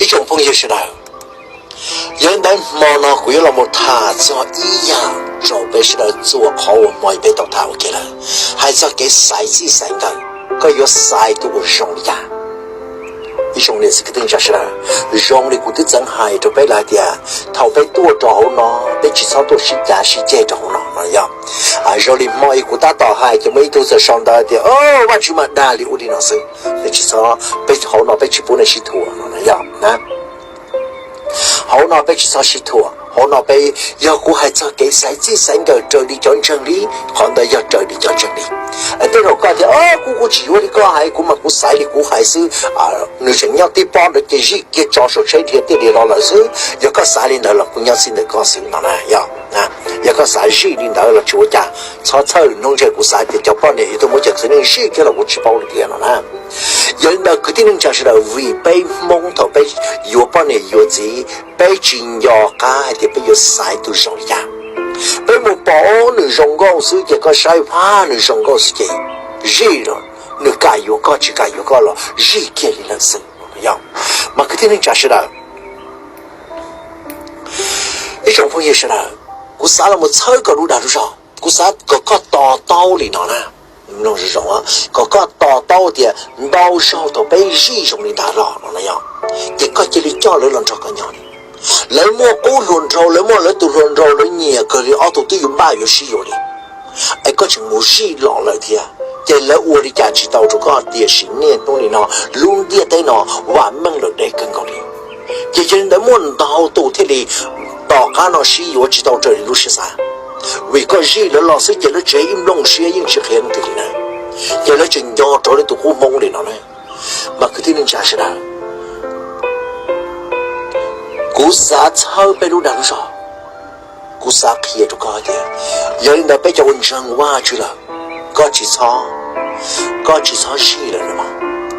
Ib tsoom phooj ywg sawv daws, yog li ntawd hmo no kuv yuav los mus tham txog ib yam rau peb sawv daws txhua qhov uas hmo peb tau tham ua ke lawm, hais txog kev xaiv txij xaiv nkawm, koj yuav xaiv tus uas zoo li cas? Ib tsoom niam txiv kwv tij neej tsa sawv daws, zoo li kuv twb txeev hais rau peb lawm hais tias thaum peb tuaj rau hauv no, peb tsis txhob tuaj sib cav sib ceg rau hauv no no yog. Zoo li hmo ib kuv tab tom hais ces muaj ib tug txawm sau ntawv tias, Vajtswv mas dag li ua li no xwb, peb tsis txhob, peb hauv no peb tsis pub nej sib thuam no yog. Hauv no peb tsis txhob sib thuam, hauv no peb, yog kuv hais txog kev xaiv txij xaiv nkawm raws li cov ntseeg li, qhov ntawd yog raws li cov ntseeg li. Tej zaum koj tias, Kuv kuv tsis yuav li koj hais, kuv mas kuv xaiv li kuv hais xwb. Nws tseem nyob tib pob ntawd ces zij kiag tso saum tsheb dhia tiaj dhia los lawm xwb. Yog koj xaiv li ntawd los kuv nyob txij ntawm koj xwb no na yog. Yog koj xaiv zij li ntawd los tsis ua cas, txhob txhawj, hnub ntawd kuv xav tias cov poj niam yuav tuaj muab cov txiv neej zij kiag los kuv tsis paub li tiag no na. Yog li ntawd kwv tij neej tsa sawv daws, vim peb Hmoob thaum peb yuav poj niam yuav txiv, peb tsis nco qab hais tias peb yuav xaiv tus zoo li cas. Peb mus pom nws zoo nkauj xwb ces koj saib phaj nws zoo nkauj xwb ces zij los, nws kam yuav koj tsis kam yuav koj los zij kiag li lawm xwb. Mas kwv tij neej tsa sawv daws, ib tsoom phooj ywg sawv daws, kuv xav los mus txhawb koj lub dag lub zog, kuv xav kom koj to taub li no na. Mloog zoo zoo, kom koj to taub tias ntau zaug thaum peb zij zoo li ntawd los no yog, ces koj cia li coj lawv los nrog koj nyob li. Lawv muaj qub hluas nraug, lawv muaj lawv tus hluas nraug, lawv nyiam kawg li, ob tug twb yuav npaj yuav sib yuav li, es koj tseem mus zij los lawm thiab, ces lawv ua li cas tsis tau rau koj, tiam sis niaj hnub nim no lub ntiaj teb no vam meej lawm deb kawg nkaus li. Ces yog li ntawd muaj ntau tus thiaj li tom qab no sib yuav tsis tau raws li lub siab xav, vim koj zij lawv los xwb ces lawv tsev ib nplooj siab yeej tsis qhia leej twg li na, ces lawv tseem nco rau lawv tus qub Hmoob li no na. Mas kwv tij neej tsa sawv daws, kuv xav txhawb peb lub dag lub zog, kuv xav qhia rau koj tias, yog li ntawd peb cov uas ntseeg Vajtswv lawm, koj tsis txhob, koj tsis txhob zij lawm,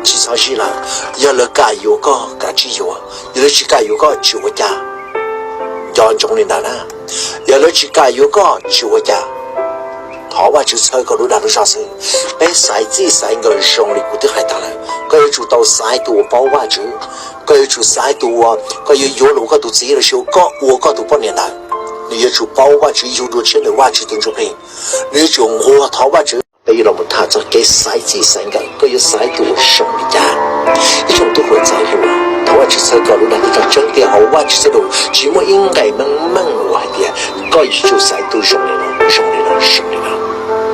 tsis txhob zij lawm. Yog lawv kam yuav koj kav tsij yuav, yog lawv tsis kam yuav koj tsis ua cas, nco ntsoov li ntawd na. Yog lawv tsis kam yuav koj tsis ua cas, thov Vajtswv txhawb koj lub dag lub zog xwb. Peb xaiv txij xaiv nkawm zoo li kuv twb hais tag lawm, koj yuav tsum tau xaiv tus uas paub Vajtswv, koj yuav tsum xaiv tus uas koj yuav yuav los ua koj tus txiv los sis koj ua koj tus poj niam ntawd, nws yuav tsum paub Vajtswv, yug dua tshiab ntawm Vajtswv tus Ntsuj Plig, nws yuav tsum nquag thov Vajtswv. Peb yuav los mus tham txog kev xaiv txij xaiv nkawm, koj yuav xaiv tus uas zoo li cas? Ib tsoom tub hluas ntxhais hluas, thov Vajtswv txhawb koj lub dag lub zog. Tseeb tiag hauv Vajtswv txoj lus tsis muaj ib nqe meej meej uas hais tias koj yuav tsum xaiv tus zoo li no, zoo li no, zoo li no.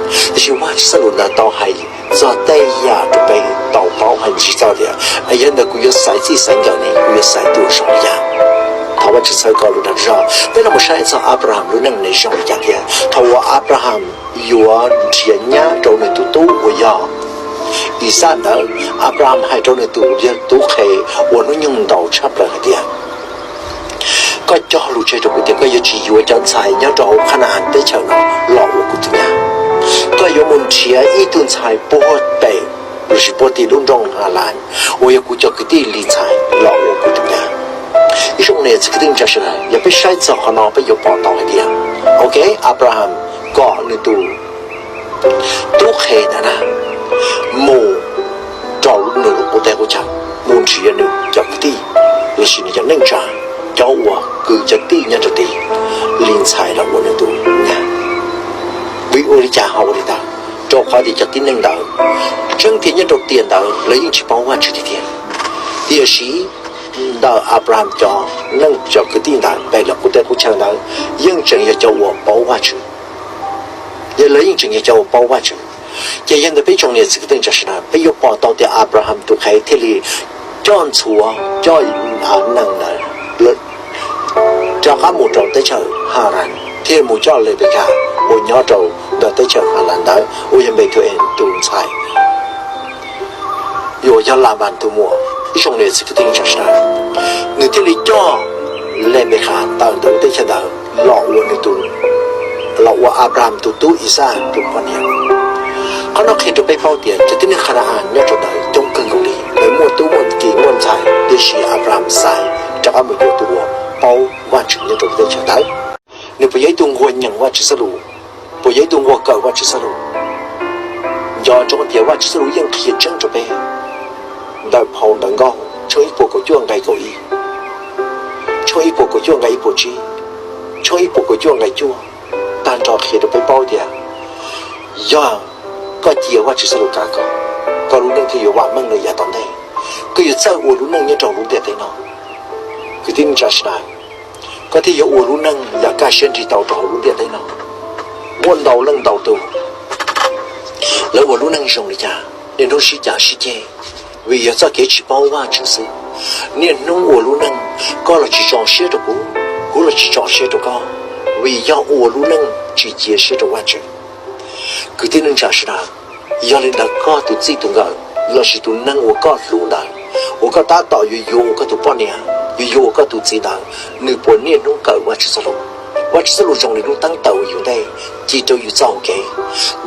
Tiam sis Vajtswv txoj lus ntawd tau hais txog tej yam rau peb tau paub hais tsis txog tias, yog ntawd kuv yuav xaiv txij xaiv nkawm ne, kuv yuav xaiv tus zoo li cas? Thov Vajtswv txhawb koj lub dag lub zog. Peb los mus saib txog Abraham lub neej ne zoo li cas thiab. Thaum uas Abraham yuav nrhiav nyab rau nws tus tub uas yog Ixaj ntawd, Abraham hais rau nws tus yawg tub qhe uas hnub nyoog ntaus tshaj plaws hais tias, koj cog lus tseg rau kuv tias koj yuav tsis yuav cov ntxhais nyob rau hauv Khana-as teb chaws no los ua kuv tus nyab. Koj yuav mus nrhiav ib tug ntxhais puag pem lossis puag tim lub nroog Halas uas yog kuv cov kwv tij li ntxhais los ua kuv tus nyab. Ib tsoom niam txiv kwv tij neej tsa sawv daws, yog peb saib txog qhov no peb yuav pom tau hais tias, ok, Abraham kom nws tus tub qhe ntawd na mus rau nws lub qub teb qub chaw, mus nrhiav nws cov kwv tij lossis nws cov neej tsa, cov uas kwv cov tij nyob rau tid, li ntxhais los ua nws tus nyab. Vim ua li cas ho ua li ntawd? Rau qhov tias cov tib neeg ntawd tseeb tiag nyob rau tiam ntawd lawv yeej tsis paub Vajtswv tiag tiag, tiam sis ntawm Abraham cov neej cov kwv tij ntawd pem lawv qub teb qub chaw ntawd yeej tseem yog cov uas paub Vajtswv. Yog lawv yeej tseem yog cov uas paub Vajtswv, ces yog ntawd peb tsoom niam txiv kwv tij neej tsa sawv daws, peb yuav pom tau tias Abraham tus qhe thiaj li coj ntxhuav coj neeg ntawd rov qab mus rau teb chaws Haran, thiaj mus coj Lenpekhas uas nyob rau ntawm teb chaws Haran ntawd uas yog Npethu-es tus ntxhais uas yog Laban tus muam. Ib tsoom niam txiv kwv tij neej tsa sawv daws, nws thiaj li coj Lenpekhas tawm ntawm lub teb chaws ntawd los ua nws tus, los ua Abraham tus tub Ixaj tus poj niam. Qhov no qhia rau peb paub tias cov tib neeg Khana-as nyob rau ntawd coob kawg nkaus li, lawv muaj tub muaj ki muaj ntxhais, tiam sis Abraham xaiv rov qab mus yuav tus uas paub Vajtswv nyob rau lub teb chaws ntawd. Nws puas yog ib tug nquag nyeem Vajtswv txoj lus? Puas yog ib tug nquag kawm Vajtswv txoj lus? Nco ntsoov tias Vajtswv txoj lus yeej qhia tseeb rau peb ntawm phau Ntawv Nkauj tshooj ib puas kaum cuaj nqe kaum ib, Tshooj ib puas kaum cuaj nqe ib puas tsib, tshooj ib puas kaum cuaj nqe cuaj, tag nrho qhia rau peb paub tias yog koj cia Vajtswv txoj lus kav koj, koj lub neej thiaj yuav vam meej rau yav tom ntej. Koj yuav txawj ua lub neej nyob rau hauv lub ntiaj teb no. Kwv tij neej tsa sawv daws, koj thiaj yuav ua lub neej yam kaj siab nrig tau rau hauv lub ntiaj teb no. Muaj ntau leej ntau tus lawv ua lub neej zoo li cas, niaj hnub sib cav sib ceg, vim yog txoj kev tsis paub Vajtswv xwb. Niaj hnub ua lub neej, koj los tsis tso siab rau kuv, kuv los tsis tso siab rau koj, vim yog ua lub neej tsis cia siab rau Vajtswv. Kwv tij neej tsa sawv daws, yog li ntawd koj tus txij tus nkawm lossis tus neeg uas koj hlub ntawd, uas koj tab tom yuav yuav ua koj tus poj niam, yuav yuav ua koj tus txiv ntawd, nws puas niaj hnub kawm Vajtswv txoj lus? Vajtswv txoj lus zoo li lub teeb taws uas yus ntej ci rau yus txoj hauv kev.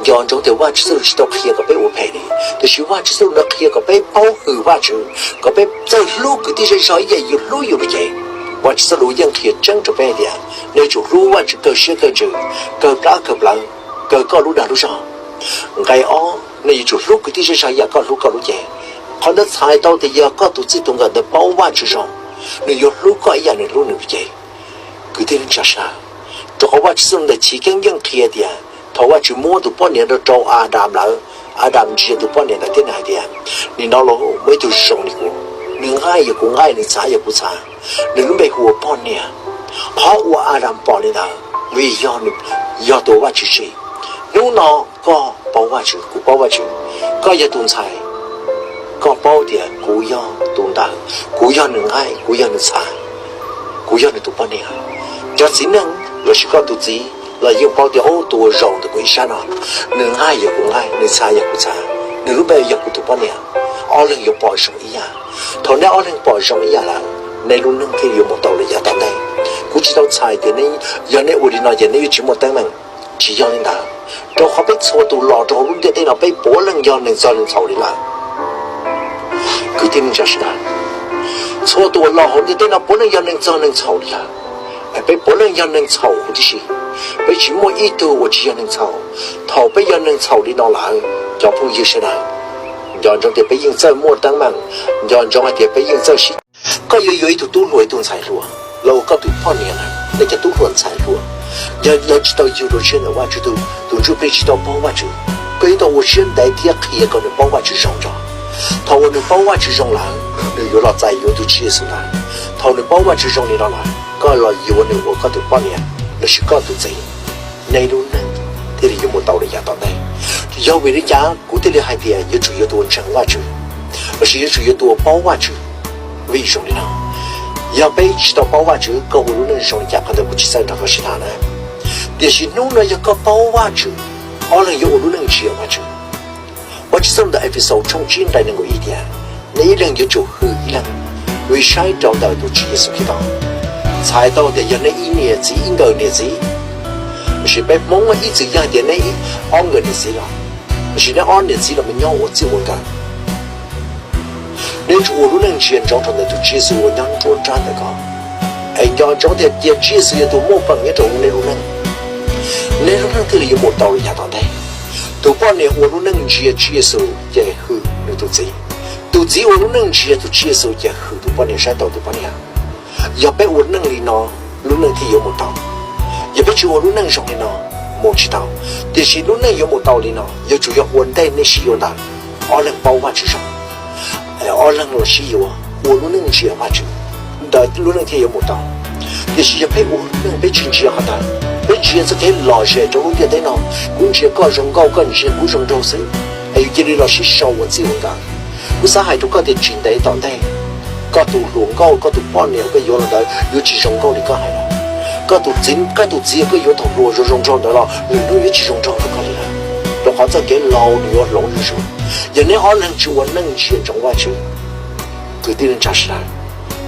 Nco ntsoov tias Vajtswv txoj lus tsis tau qhia kom peb ua phem li, tiam sis Vajtswv txoj lus no qhia kom peb paub hwm Vajtswv, kom peb txawj hlub kwv tij zej zog ib yam yus hlub yus li ces. Vajtswv txoj lus yeej qhia tseeb rau peb hais tias nej yuav tsum hlub Vajtswv kawg siab kawg ntsws, kawg plab kawg plawv, kawg koj lub dag lub zog. Nqe ob, nej yuav tsum hlub kwv tij zej zog ib yam koj hlub koj lub cev. Qhov ntawd txhais tau tias yog koj tus txij tus nkawm ntawd paub Vajtswv zoo, nws yuav hlub koj ib yam nws hlub nws lub cev. Kwv tij neej tsa sawv daws, rau qhov Vajtswv txoj lus ntawm chiv keeb yeej qhia tias thaum Vajtswv muab tus poj niam rau rau Adas lawm, Adas ntsia tus poj niam ntawd thiab nws hais tias, nim no los muaj ib tug zoo li kuv, nws nqaij yog kuv nqaij, nws txhav yog kuv txhav, nws lub npe hu ua poj niam. Qhov uas Adas pom li ntawd vim yog nws yog tus Vajtswv tsim. Hnub no koj paub Vajtswv, kuv paub Vajtswv, koj yog tus ntxhais, koj paub tias kuv yog tus ntawd, kuv yog nws nqaij, kuv yog nws txhav, kuv yog nws tus poj niam. Cov txiv neej lossis koj tus txiv los yeej paub tias, o, tus uas zaum ntawm kuv ib sab no, nws nqaij yog kuv nqaij, nws txhav yog kuv txhav, nws lub npe yog kuv tus poj niam. Ob leeg yuav pom zoo ib yam. Thaum nej ob leeg pom zoo ib yam lawm, nej lub neej thiaj yuav mus tau lawm yav tom ntej. Kuv tsis tau txhais tias yog nej ua li no ces nej yuav tsis muaj teeb meem. Tsis yog li ntawd, rau qhov peb txhua tus los rau hauv lub ntiaj teb no peb puav leej yog neeg txog neeg txhaum li lawm. Kwv tij neej tsa sawv daws, txhua tus uas los hauv ntiaj teb no puav leej yog neeg txog neeg txhaum li lawm. Peb puav leej yog neeg txhaum huv tib si, peb tsis muaj ib tug uas tsis yog neeg txhaum. Thaum peb yog neeg txhaum li no lawm, cov phooj ywg sawv daws, nco ntsoov tias peb yeej txawj muaj teeb meem, nco ntsoov hais tias peb yeej txawj sib. Koj yuav yuav ib tug tub hluas ib tug ntxhais hluas los ua koj tus poj niam na, nej cov tub hluas ntxhais hluas, yog lawv tsis tau yug rau siab ntawm Vajtswv, tus ntsuj plig tsis tau paub Vajtswv, koj yuav tau ua siab ntev thiab qhia kom nws paub Vajtswv zoo tso. Thaum uas nws paub Vajtswv zoo lawm, nws yuav los txais yuav tus Tswv Yexus lawm. Thaum nws paub Vajtswv zoo li no lawm, koj los yuav nws ua koj tus poj niam lossis koj tus txiv, nej lub neej thiaj li yuav mus tau rau yav tom ntej. Yog vim li cas kuv thiaj li hais tias yuav tsum yuav tus uas ntseeg Vajtswv lossis yuav tsum yuav tus uas paub Vajtswv? Vim zoo li no, yog peb tsis tau paub Vajtswv, koj ua lub neej zoo li cas qhov ntawd kuv tsis txawj nrog koj sib tham na. Tiam sis hnub no yog koj paub Vajtswv, ob leeg yuav ua lub neej ntsia Vajtswv. Vajtswv txoj lus ntawm Efexaus tshooj tsib nqe nees nkaum ib tias, nej ib leeg yuav tsum hwm ib leeg, vim saib rau ntawm tus Tswv Yexus Khetos. Txhais tau tias yog nej ib niam txiv ib nkawm niam txiv, tiam sis peb Hmoob ib txwm yog hais tias nej ob nkawm niam txiv los, tiam sis nej ob niam txiv los mus nyob ua txij ua nkawm, nej yuav tsum ua lub neej ntsia ntsoov rau ntawm tus Tswv Yexus uas nyob nruab nrab ntawm ko, es nco ntsoov tias cia Tswv Yexus yog tus muaj peem nyob rau nej lub neej, nej lub neej thiaj li yuav mus tau rau yav tom ntej. Tus poj niam ua lub neej ntsia Tswv Yexus ces hwm nws tus txiv. Tus txiv ua lub neej ntsia tus Tswv Yexus ces hwm tus poj niam, saib taus tus poj niam. Yog peb ua neej li no, lub neej thiaj yuav mus tau. Yog peb tsis ua lub neej zoo li no, mus tsis tau. Tiam sis lub neej yuav mus tau li no yuav tsum yog ua ntej nej sib yuav ntawd, ob leeg paub Vajtswv zoo, ob leeg los sib yuav ua lub neej ntsia Vajtswv, ntawd lub neej thiaj yuav mus tau. Tiam sis yog peb ua lub neej peb tsis ntsia qhov ntawd, peb ntsia txoj kev lom zem rau lub ntiaj teb no, kuv ntsia koj zoo nkauj, koj ntsia kuv zoo nraug xwb, es yus cia li los sib sau ua txij ua nkawm. Kuv xav hais rau koj tias tsis ntev tom ntej, koj tus hluas nkauj, koj tus poj niam koj yuav los ntawd yuav tsis zoo nkauj li koj hais lawm. Koj tus txiv, koj tus txiv koj yuav thaum hluas zoo zoo nraug ntawd los nws hnub yuav tsis zoo nraug rau koj li lawm, rau qhov txoj kev laus nws yuav hloov zuj zus. Yog neb ob leeg tsis ua neej ntsia ntsoov Vajtswv, kwv tij neej tsa sawv daws,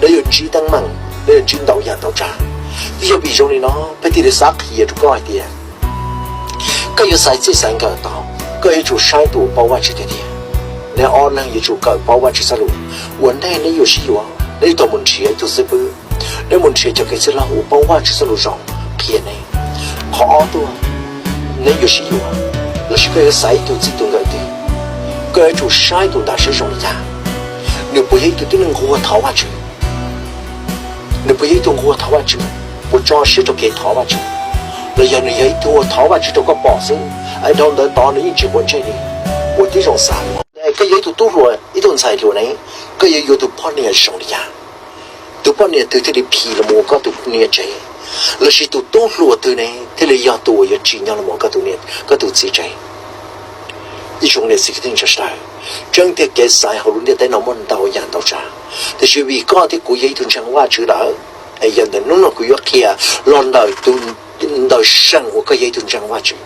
neb yuav ntsib teeb meem, neb yuav ntsib ntau yam ntau tsav. Twb yog vim zoo li no peb thiaj li xav qhia rau koj hais tias koj yuav xaiv txij xaiv nkawm tau, koj yuav tsum saib tus uas paub Vajtswv tiag tiag. Neb ob leeg yuav tsum kawm paub Vajtswv txoj lus. Ua ntej neb yuav sib yuav, neb yuav tau mus nrhiav ib tug xib fwb, neb mus nrhiav cov kev txwj laug uas paub Vajtswv txoj lus zoo qhia neb. Qhov ob tuaj, neb yuav sib yuav lossis koj yuav xaiv ib tug txij tus nkawm twg, koj yuav tsum saib tus ntawd saib zoo li cas, nws puas yog ib tug tib neeg nquag thov Vajtswv. Nws puas yog ib tug nquag thov Vajtswv, puas tso siab rau kev thov Vajtswv, los yog nws yog ib tug uas thov Vajtswv rau koj pom xwb, es dhau ntawd tod nws yeej tsis quav ntsej li? Ua tib zoo xav, koj yog ib tug tub hluas, ib tug ntxhais hluas ne, koj yuav yuav tus poj niam zoo li cas? Tus poj niam twg thiaj li phim los mus ua koj tus niam tsev? Lossis tus tub hluas twg ne thiaj li yog tus uas yuav tsim nyog los mus ua koj tus txiv tsev? Ib tsoom niam txiv kwv tij neej tsa sawv daws, tseeb tiag kev xaiv hauv lub ntiaj teb no muaj ntau yam ntau tsav, tiam sis vim koj thiab kuv yog ib tug ntseeg Vajtswv lawm, es yog ntawm hnub no kuv yuav qhia los ntawm tus, ntawm seem uas koj yog ib tug ntseeg Vajtswv,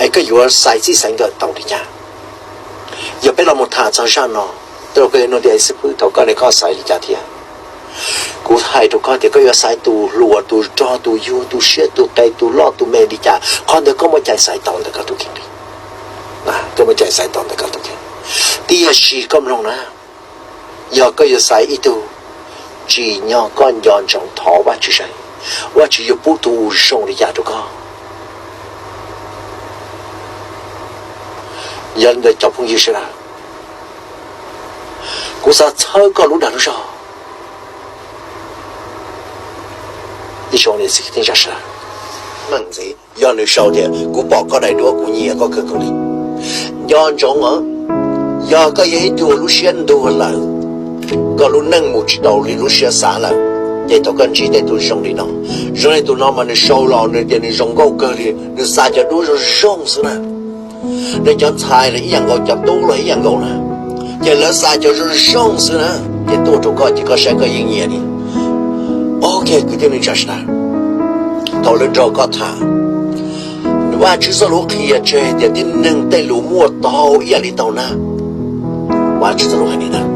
es koj yuav xaiv txij xaiv nkawm tau li cas? Yog peb los mus tham txog zaj no, tej zaum koj yuav nug tias, Xib Fwb, thaum koj ne koj xaiv li cas thiab? Kuv hais rau koj tias koj yuav xaiv tus hluas, tus rog, tus yuag, tus siab, tus qes, tus loj, tus me li cas, qhov ntawd koj muaj cai xaiv tau ntawm koj tus kheej li. Koj muaj cai xaiv tau ntawm koj tus kheej. Tiam sis koj mloog na, yog koj yuav xaiv ib tug tsim nyog koj nco ntsoov thov Vajtswv saib Vajtswv yuav pub tus uas zoo li cas rau koj. Yog li ntawd cov phooj ywg sawv daws, kuv xav txhawb koj lub dag lub zog. Ib tsoom niam txiv kwv tij neej tsa sawv daws, meem ntxiv yog nws sau tias, Kuv pom koj daim duab, kuv nyiam koj kawg nkaus li. Nco ntsoov os, yog koj yog ib tug lub siab ntuag lawm, koj lub neej mus tsis tau li lub siab xav lawm, ces thaum koj ntsib tej tug zoo li no, zoo li tus no mas nws sau los nws tias nws zoo nkauj kawg li, nws xa cov duab zoo zoo xwb na. Nej cov ntxhais los ib yam nkaus, cov tub los ib yam nkaus na, ces lawv xa cov zoo zoo xwb na, ces tuaj rau koj ces koj saib koj yeej nyiam li. Ok, kwv tij neej tsa sawv daws, thaum lawv nrog koj tham, Vajtswv txoj lus qhia tseg tias tib neeg tej lus muaj taug ib yam li taug nag. Vajtswv txoj lus hais li ntawd.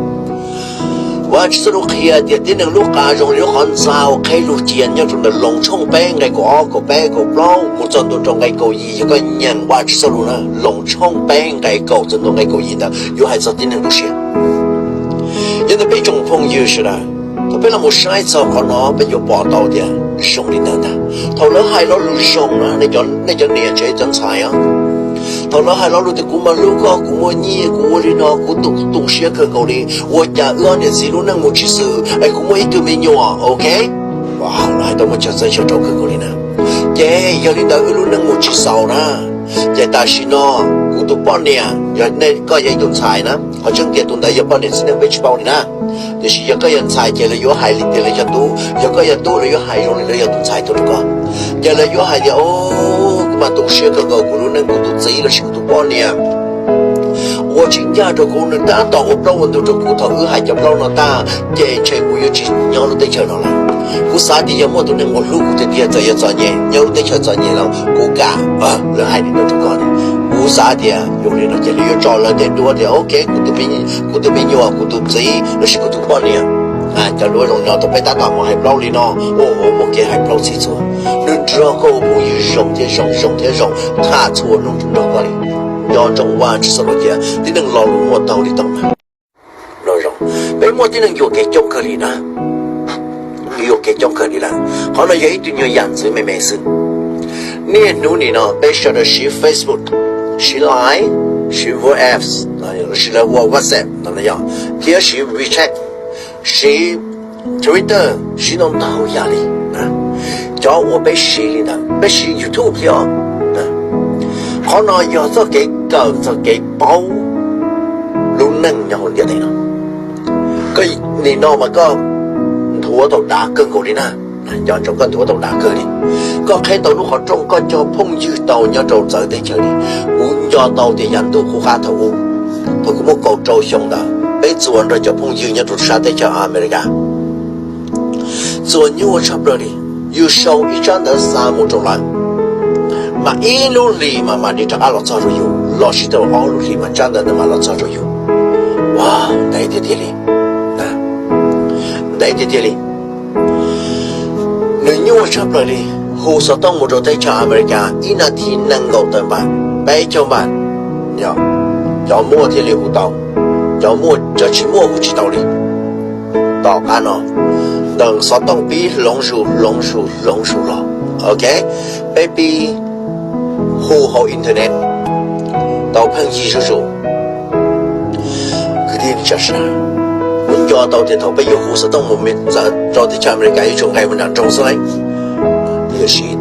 Vajtswv txoj lus qhia tias tib neeg lub qa zoo li lub qhov ntxa uas qheb lug cia nyob rau ntawm Loos tshooj peb nqe kaum ob, kaum peb, kaum plaub mus txog ntua rau nqe kaum yim. Yog koj nyeem Vajtswv txoj lus na, Loos tshooj peb nqe kaum txog ntua nqe kaum yim ntawd yuav hais txog tib neeg lub siab. Yog ntawd peb tsoom phooj ywg sawv daws, thaum peb los mus saib txog qhov no peb yuav pom tau tias zoo li ntawd ntag. Thaum lawv hais lo lus zoo na, nej cov niam tsev cov ntxhais os, thaum lawv hais lo lus tias kuv mas hlub koj, kuv muaj nyiaj, kuv ua li no, kuv tu siab kawg nkaus li, ua cas wb ob niam txiv lub neej mus tsis xwm es kuv muaj ib tug me nyuam, ok, hais tau muaj chaw txawj chaw rau kawg nkaus li na. Ces yog li ntawd wb lub neej mus tsis xaus na, ces tam sim no kuv tus poj niam, yog nej, koj yog ib tug ntxhais na, qhov tseeb tias tus ntawd yog poj niam txiv neej peb tsis paub li na. Tiam sis yog koj yog ntxhais ces lawv yuav hais li tias lawv yog tub, yog koj yog tub lawv yuav hais zoo li lawv yog tus ntxhais tuaj rau koj. Ces lawv yuav hais tias, o, kuv mas tu siab kawg nkaus, kuv lub neej kuv tus txiv lossis kuv tus poj niam ua tsis ncaj rau kuv, nws tab tom ua plaub ua ntug rau kuv, thaum wb hais cov plaub no tag ces ntshe kuv yuav tsis nyob lub teb chaws no lawm. Kuv xav tias yog muaj tus neeg uas hlub kuv tiag tiag, txawm yog txom nyem nyob lub teb chaws txom nyem los kuv kam. Lawv hais li no rau koj, kuv xav tias yog li no ces lawv yuav tso lawv tej duab tias, ok, kuv tus me nyuam, kuv tus txiv lossis kuv tus poj niam, cov duab zoo no tau peb tab tom mus hais plaub li no, ua ua muaj kev hais plaub txhij txhua. Nws nrog koj ua phooj ywg zoo thiab zoo, zoo thiab zoo, tham txhua hnub nrog koj li. Nco ntsoov Vajtswv txoj lus tias tib neeg lo lus muaj taug li taug nag. Peb muaj tib neeg yuam kev coob kawg li na, yuam kev coob kawg li lawm. Qhov no yog ib tug nyuag yam ntxwv me me xwb. Niaj hnub nim no peb sawv daws siv Facebook, siv Line, siv WhatsApp, siv lawv ua WhatsApp no, thiab siv WeChat, siv Twitter, siv ntau ntau yam li. Cov uas peb siv li ntawd, peb siv YouTube thiab. Qhov no yog txoj kev kawm, txoj kev paub lub neej nyob hauv ntiaj teb no. Koj nim no mas koj nthuav tau dav kawg nkaus li na. Nco ntsoov, koj nthuav tau dav kawg li. Koj qheb tau lub qhov rooj, koj cog phooj ywg tau nyob rau txawv teb chaws li. Kuv nco tau tias yav ntuj qub qab thaum ub, thaum kuv muaj kaum rau xyoo ntawd, peb txuas nrog cov phooj ywg nyob rau sab teb chaws Amelikas. Txuas nyuaj tshaj plaws li, yus sau ib tsab ntawv xa mus rau lawv, mas ib lub hlis mas mam li rov qab los txog rau yus, los sis tau ob lub hlis mas tsab ntawv ntawd mam los txog rau yus. Ua, ntev tiag tiag li, ntev tiag tiag li. Nws nyuaj tshaj plaws li. Hu xov tooj mus rau teb chaws Amelikas ib nas this nees nkaum tawm npam, peb caug npam, cov muaj thiaj li hu tau, cov muaj, cov tsis muaj hu tsis tau li. Tom qab no, ntawm xov tooj pib hloov zus hloov zus hloov zus los, ok, peb pib hu hauv internet tau pheej yig zuj zus. Kwv tij, Coj tau tias thaum peb yuav hu xov tooj mus rau teb chaws Amelikas yuav tsum nqes mus nram nroog xwb lauj. Tiam sis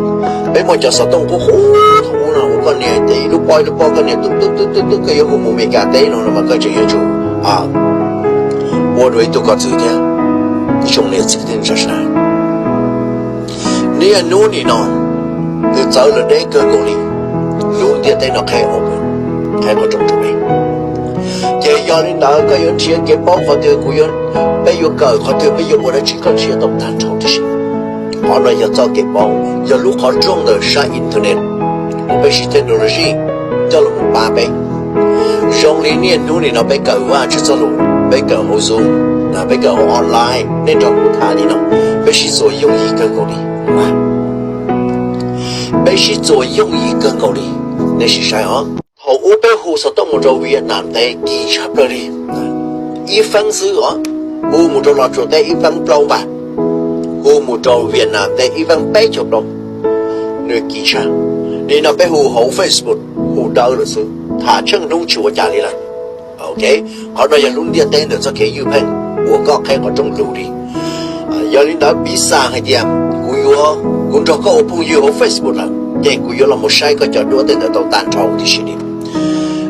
peb muaj cov xov tooj qub qub no uas koj nias ib lub pob ib lub pob koj nias tub tub tub tub tub koj yuav hu mus Amelikas teb no no mas koj tseem yuav tsum ua dua ib tug koj txwv thiab. Ib tsoom niam txiv kwv tij neej tsa sawv daws, niaj hnub nim no nws txawv lawm deb kawg nkaus li. Lub ntiaj teb no qheb, qheb qhov rooj rau peb. Ces yog li ntawd koj yuav nrhiav kev paub qhov twg, kuv yuav, peb yuav kawm qhov twg, peb yuav ua dab tsi koj nrhiav tau tag nrho tib si. Qhov no yog txoj kev paub, yog lub qhov rooj ntawm sab internet uas peb siv technology coj los pab peb. Zoo li niaj hnub nim no peb kawm Vajtswv txoj lus, peb kawm hauv Zoom, peb kawm hauv online, nej nrog kuv tham li no, peb sib txuas yooj yim kawg nkaus li. Peb sib txuas yooj yim kawg nkaus li. Nej sim saib os, thaum ub peb hu xov tooj mus rau Vietnam teb kim tshaj plaws li, ib feeb xwb os, hu mus rau Los Tsuas teb ib feeb plaub npaj, hu mus rau Vietnam teb ib feeb peb caug plaub, nws kim tshaj. Nim no peb hu hauv Facebook hu dawb lawm xwb, tham tsheej hnub tsis ua cas li lawm. Ok, qhov no yog lub ntiaj teb ntawm txoj kev ywj pheej uas koj qheb qhov rooj lug li. Yog li ntawd piv xam hais tias kuv yuav, kuv nrog koj ua phooj ywg hauv Facebook lawm ces kuv yuav los mus saib koj cov duab tej ntawd tau tag nrho huv tib si li.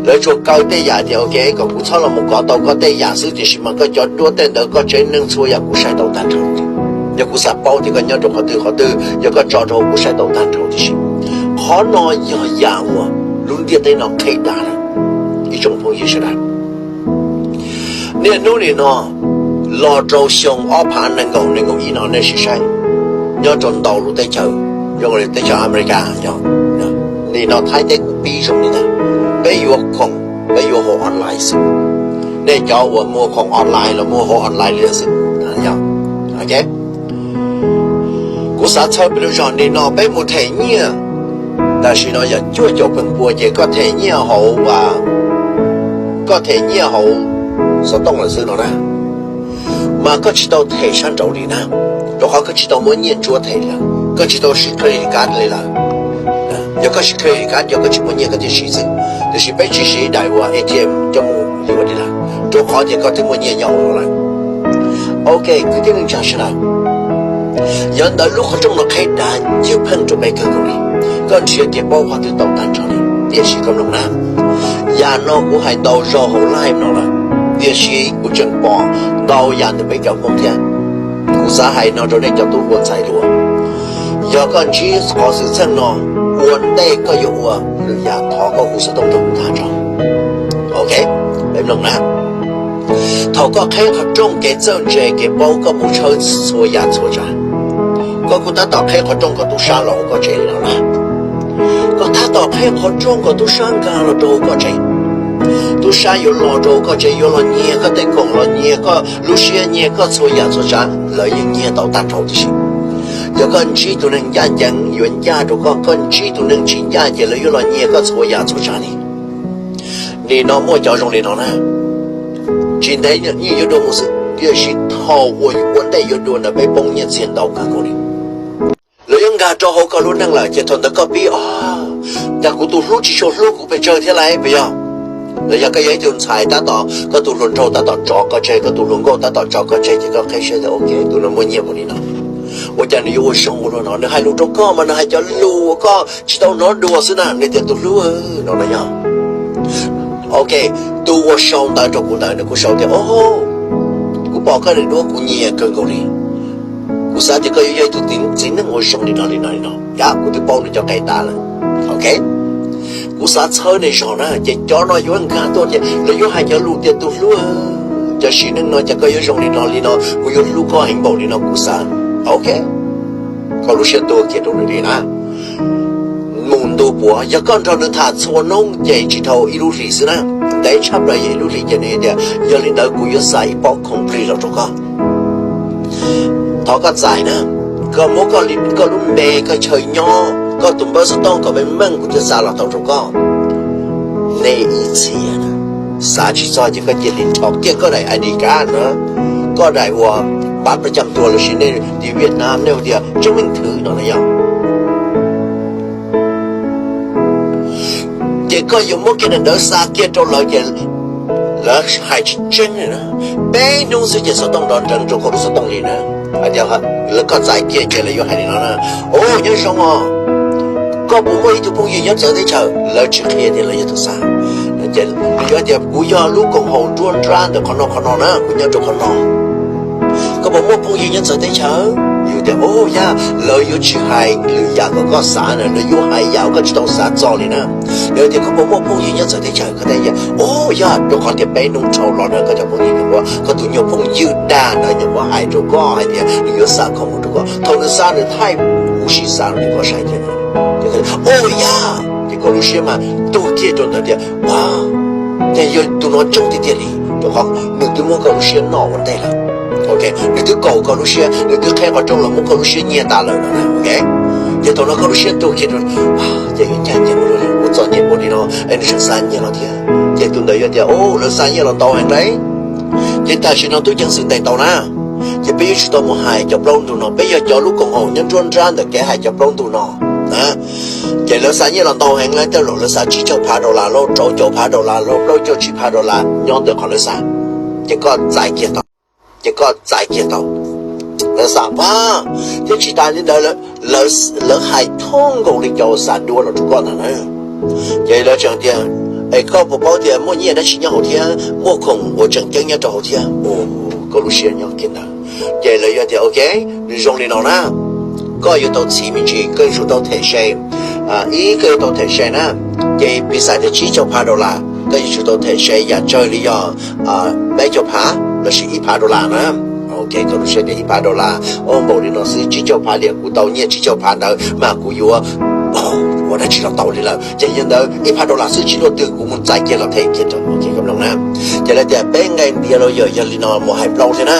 Lawv tsuas kaw tej yam tias ok kom kuv txhob los mus kov tau koj tej yam xwb, tiam sis mas koj cov duab tej ntawd koj tsev neeg txhua yam kuv saib tau tag nrho. Yog kuv xav paub tias koj nyob rau qhov twg qhov twg, yog koj tso rau kuv saib tau tag nrho tib si. Qhov no yog yam uas lub ntiaj teb no qheb dav lawm. Ib tsoom phooj ywg sawv daws, niaj hnub nim no los rau xyoo ob phav nees nkaum nees nkaum ib no nej sim saib, nyob rau ntau lub teb chaws, zoo li teb chaws Amelikas, nim no Thaib teb kuj pib zoo li ntawd. Peb yuav khoom, peb yuav hauv online xwb. Nej cov uas muag khoom online los muag hauv online li xwb. Kuv xav txhawb peb lub zog nim no peb mus them nyiaj, tam sim no yog cuaj caum feem pua ces koj them nyiaj hauv, koj them nyiaj hauv xov tooj lawm xwb no na, mas koj tsis tau them sab nraud li na, rau qhov koj tsis tau muab nyiaj ntsuab them li lawm, koj tsis tau siv credit card li lawm. Yog koj siv credit card yog koj tsis muaj nyiaj koj thiaj siv xwb, tiam sis peb tsis siv daim uas A T M coj mus yuav li lawm, rau qhov tias koj twb muaj nyiaj nyob hauv no lawm. Ok, kwv tij neej tsa sawv daws, yog ntawd lub qhov rooj no qheb dav ywj pheej rau peb kawg nkaus li. Koj nrhiav kev paub qhov twg tau tag nrho li, tiam sis koj mloog na, yam no kuv hais ntau zaus hauv live no lawm, tiam sis kuv tseem pom ntau yam ntawm peb cov Hmoob thiab. Kuv xav hais no rau nej cov tub hluas ntxhais hluas, yog koj ntsib qhov xwm txheej no, ua ntej koj yuav ua lwm yam thov koj hu xov tooj rau kuv tag nrho. Ok, peb mloog na. Thaum koj qheb qhov rooj kev txawj ntse kev paub koj mus tshawb txhua yam txhua tsav, koj kuj tab tom qheb qhov rooj kom tub sab los hauv koj tsev li no na. Koj tab tom qheb qhov rooj kom tub sab nkag los rau hauv koj tsev. Tub sab yuav los rau hauv koj tsev, yuav los nyiag koj tej khoom, los nyiag koj lub siab, nyiag koj txhua yam txhua tsav, lawv yeej nyiag tau tag nrho tib si. Yog koj ntsib tus neeg ncaj ncees yuav ncaj rau koj, koj ntsib tus neeg tsis ncaj ces lawv yuav los nyiag koj txhua yam txhua tsav li. Nim no muaj cov zoo li no na, tsis ntev yeej yuav dua mus xwb, tiam sis thaum uas ua ntej yuav dua ntawd peb poob nyiaj txiag ntau kawg nkaus li. Lawv yuav nkag rau hauv koj lub neej lawm ces thaum ntawd koj pib, o, cas kuv tus hlub tsis tshua hlub kuv pes tsawg thiab lauj, puas yog? Los yog koj yog ib tug ntxhais tab tom koj tus hluas nraug tab tom tso koj tseg, koj tus hluas nkauj tab tom tso koj tseg ces koj qheb siab tias ok, tus no muaj nyiaj npaum li no, ua cas nws yuav ua zoo ua luaj no, nws hais lus rau koj mas nws hais cov lus uas koj tsis tau hnov dua xwb na, nws tias tus hlub no no yog. Ok, tus uas sau ntawv rau kuv ntawd nws kuj sau tias o, kuv pom koj daim duab kuv nyiam kawg nkaus li. Kuv xav tias koj yuav yog ib tug txiv neej uas zoo li no li no li no, yam kuv twb paub nws cov qe tas lawm. Ok, kuv xav txhawb nej zog na, ces cov no yuav nkag tuaj ces lawv yuav hais cov lus tias tus hlub, cov sim neej no ces koj yuav zoo li no li no, kuv yuav hlub koj heev npaum li no kuv xav. Ok, koj lub siab tuag kiag rau nws li na. Mus ntu puav, yog koj nrog nws tham txhua hnub ces tsis dhau ib lub hlis xwb na, ntev tshaj plaws yog ib lub hlis ces nws tias yog li ntawd kuv yuav xa ib pob khoom plig los rau koj. Thov koj txais na, koj muab koj lub npe, koj chaw nyob, koj tus npawb xov tooj kom meej meej kuv thiaj xa los tau rau koj. Nej ib txhia xav tsis txog ces koj cia li nrho kiag koj daim I D card na, koj daim uas pab pab cam tuag lossis nej tim Vietnam nej hu tias chứng minh thư no na yog. Ces koj yuav muab kiag daim ntawd xa kiag rau lawv ces Lawv hais tsis tseeb li na. Peb hnub xwb ces xov tooj nrov nrees rau koj lub xov tooj li na. Hais tias lawv, koj txais kiag ces lawv yuav hais li no na: Au, nyob zoo os, koj puas muaj ib tug phooj ywg nyob txawv teb chaws? Lawv tsis qhia tias lawv yog tus xav. Ces yuav tias kuv yog lub koom haum nruab nrab ntawm qhov no qhov no na, kuv nyob rau qhov no. Koj puas muaj phooj ywg nyob txawv teb chaws? Yus tias, Au, yog. Lawv yuav tsis hais lwm yam kom koj xav na, lawv yuav hais yam koj tsis tau xav txog li na. Lawv tias koj puas muaj phooj ywg nyob txawv teb chaws? Koj teb tias, Au, yog, rau qhov tias peb hnub dhau los na koj cov phooj ywg, koj tus nyuag phooj ywg dag ntawd nyuam qhuav hais rau koj hais tias nws yuav xa khoom mus rau koj. Thaum nws xa nws thaij kuv sim xav rau koj saib thiab. Au, yog. Ces koj lub siab mas tuag kiag rau ntawd tias, Au, ces yog tus no tseeb tiag tiag li, rau qhov nws twb muab koj lub siab noj ua ntej lawm. Nws twb kaum koj lub siab, nws twb qheb qhov rooj los muab koj lub siab nyiag tas lawm no. Ces thaum no koj lub siab tuag kiag rau, ces yuav ncaj ncees ua txom nyem ua li no es nws tseem xa nyiaj los thiab. Ces tus ntawd yuav tias, Au, lawv xa nyiaj los ntau heev lauj. Ces tam sim no tub ceev xwm ntes tau na, ces peb yuav tsum tau mus hais cov plaub ntug no, peb yog cov lub koom haum nyob nruab nrab ntawm kev hais cov plaub ntug no. Ces lawv xa nyiaj los ntau heev lauj, tej zaum lawv xa tsib caug phav dollar lauj, rau caum phav dollar lauj, plaub caug tsib phav dollar nyob ntawm qhov lawv xa. Ces koj txais kiag tau, ces koj txais kiag tau. Lawv xa pab, thiab tsis tas li ntawd, lawv hais thoob nkaus li cov uas xa duab los rau koj ntag na. Ces lawv tseem tias, Es koj puas paub tias muaj nyiaj dab tsi nyob hauv thiab muaj khoom uas tseem ceeb nyob rau hauv thiab? Koj lub siab nyob kiag ntawd. Ces lawv yuav tias, Ok, nws zoo li no na, koj yuav tau txhiv me ntsis, koj yuav tsum tau them se. Ib, koj yuav tau them se na, ces piv xam tias tsib caug phav dollar, koj yuav tsum tau them se yam tsawg li yog peb caug phav lossis ib phav dollar na. Ok, koj lub siab tias ib phav dollar, o, npaum li no xwb, tsib caug phav liam kuv tau nyiaj tsib caug phav ntawd mas kuv yuav ua dab tsi los tau li lawm. Ces yog ntawd ib phav dollar xwb tsis luaj twg, kuv mus txais kiag los them kiag rau, ok, koj mloog na. Ces lawv tias peb nqe npias los yog, yog li no mus hais plaub thiab na.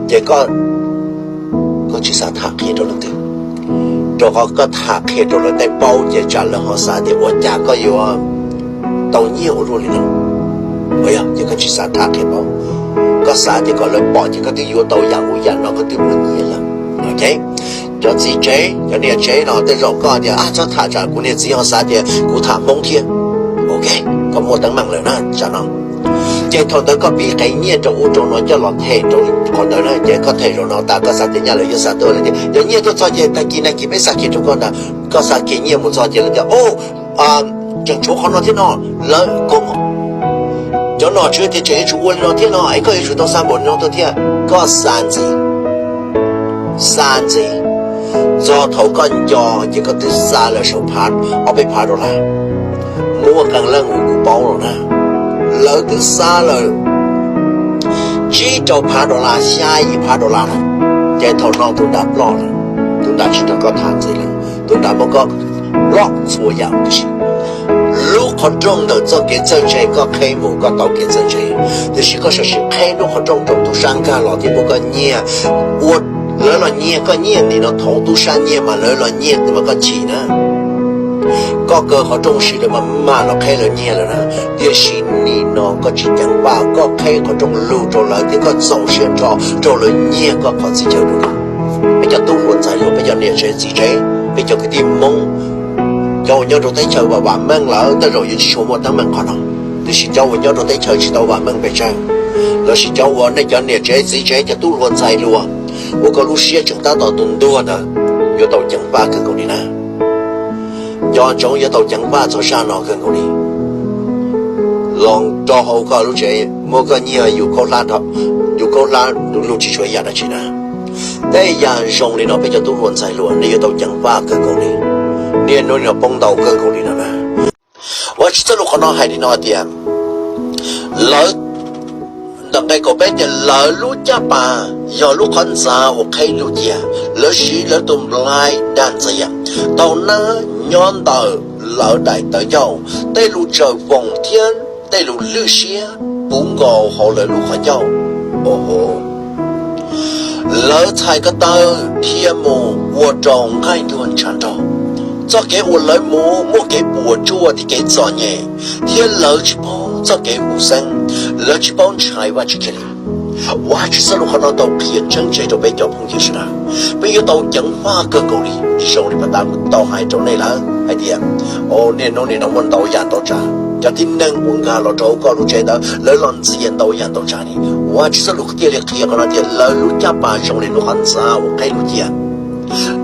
Ces koj tsis xav tham qhia rau leej twg, rau qhov koj tham qhia rau lawv tej paub ces tsam lawv ho xav tias ua cas koj yuav tau nyiaj ua luaj li no. Ces koj tsis xav tham qhia paub, koj xav tias kom lawv pom ces koj twb yuav tau yam ub yam no, koj twb muaj nyiaj lawm. Ok, cov txiv tsev, cov niam tsev no tej zaum koj tias, Ab, txhob tham, tsam kuv niam txiv ho xav tias kuv tham Hmoob thiab. Ok, koj muaj teeb meem lawm na tsam no. Ces thaum ntawd koj pib qev nyiaj rau ub rau no coj los them rau qhov ntawd na, ces koj them zaum no tas koj xav tias nyaj lawv yuav xa tuaj lawm tias, Yog nyiaj tuaj txog ces tag kis nag kis peb xa kiag rau koj ntag. Koj xa kiag nyiaj mus txog ces lawv tias, O, tseem tshuav qhov no thiab no, lawv ko, cov nom tswv tias tseem yuav tsum ua li no thiab no es koj yuav tsum tau xa npaum li no tuaj thiab. Koj xa ntxiv, xa ntxiv, txog thaum koj nco ces koj twb xa lawm saum phav, ob peb phav dollar. Muaj qee leej uas kuv paub los na, lawv twb xa lawm tsib rau phav dollar, xya yim phav dollar lawm. Ces thaum no tus nram ploj lawm, tus nram tsis nrog koj tham ntxiv lawm, tus nram muab koj block txhua yam huv tib si. Lub qhov rooj ntawm txoj kev txawj ntse koj qheb mus koj tau kev txawj ntse, tiam sis koj sawv tsees qheb lub qhov rooj rau tub sab nkag los thiab muab koj nyiag ua, lawv los nyiag koj nyiaj nim no thaum tub sab nyiag mas lawv los nyiag ntawd mas koj chim na. Koj kaw qhov rooj sim lawv mam mam los qheb lawv nyiag lawm na. Tiam sis nim no koj tsis ceev faj, koj qheb qhov rooj lug rau lawv thiab koj txaus siab nrho rau lawv nyiag koj qhov txhia chaw rau. Peb cov tub hluas ntxhais hluas, peb cov niam tsev txiv tsev, peb cov kwv tij Hmoob, cov uas nyob rau teb chaws vam vam meej lawm tej zaum yuav tsis tshua muaj teeb meem qhov no. Tiam sis cov uas nyob rau teb chaws tsis tau vam meej pes tsawg, lossis cov uas nej cov niam tsev txiv tsev cov tub hluas ntxhais hluas uas koj lub siab tseem tab tom tu ntuag ntawd, yuav tau ceev faj kawg nkaus li na. Nco ntsoov yuav tau ceev faj txog zaj no kawg nkaus li. Los rau hauv koj lub tsev muab koj nyiag yus khaub hlab, yus khaub hlab lug tsis tshuav yam dab tsi na. Tej yam zoo li no peb cov tub hluas ntxhais hluas nej yuav tau ceev faj kawg nkaus li. Niaj hnub no poob ntau kawg nkaus li no na. Ua tsis txawj lus qhov no hais li no tias, lawv, ntawm nqe kaum peb tias lawv lub caj pas yog lub qhov ntxa uas qheb lug cia, lawv siv lawv tus nplaig dag ntxias, tau nab nyob ntawm lawv daim tawv ncauj, tej lus tsawm voos thiab tej lus lwj siab puv nkaus hauv lawv lub qhov ncauj. Lawv txhais ko taw dhia mus ua rau nqaij ntuag ntshav nraug. Txoj kev uas lawv mus muaj kev puas tsuaj thiab kev txom nyem, thiab lawv tsis paub txoj kev huv xeeb, lawv tsis paub ntshai Vajtswv kiag li. Ua tsis txawj lus qhov no tau qhia tseeb tseg rau peb cov phooj ywg sawv daws, peb yuav tau ceev faj kawg nkaus li, zoo li pas tas kuv tau hais rau nej lawm. hais tias, o, niaj hnub nim no muaj ntau yam ntau tsav, cov tib neeg uas nkag los rau koj lub tsev ntawd lawv los ntxias ntau yam ntau tsav li. Vajtswv txoj lus thiaj li qhia qhov no tias lawv lub caj pas zoo li lub qhov ntxa uas qheb lub ciaj,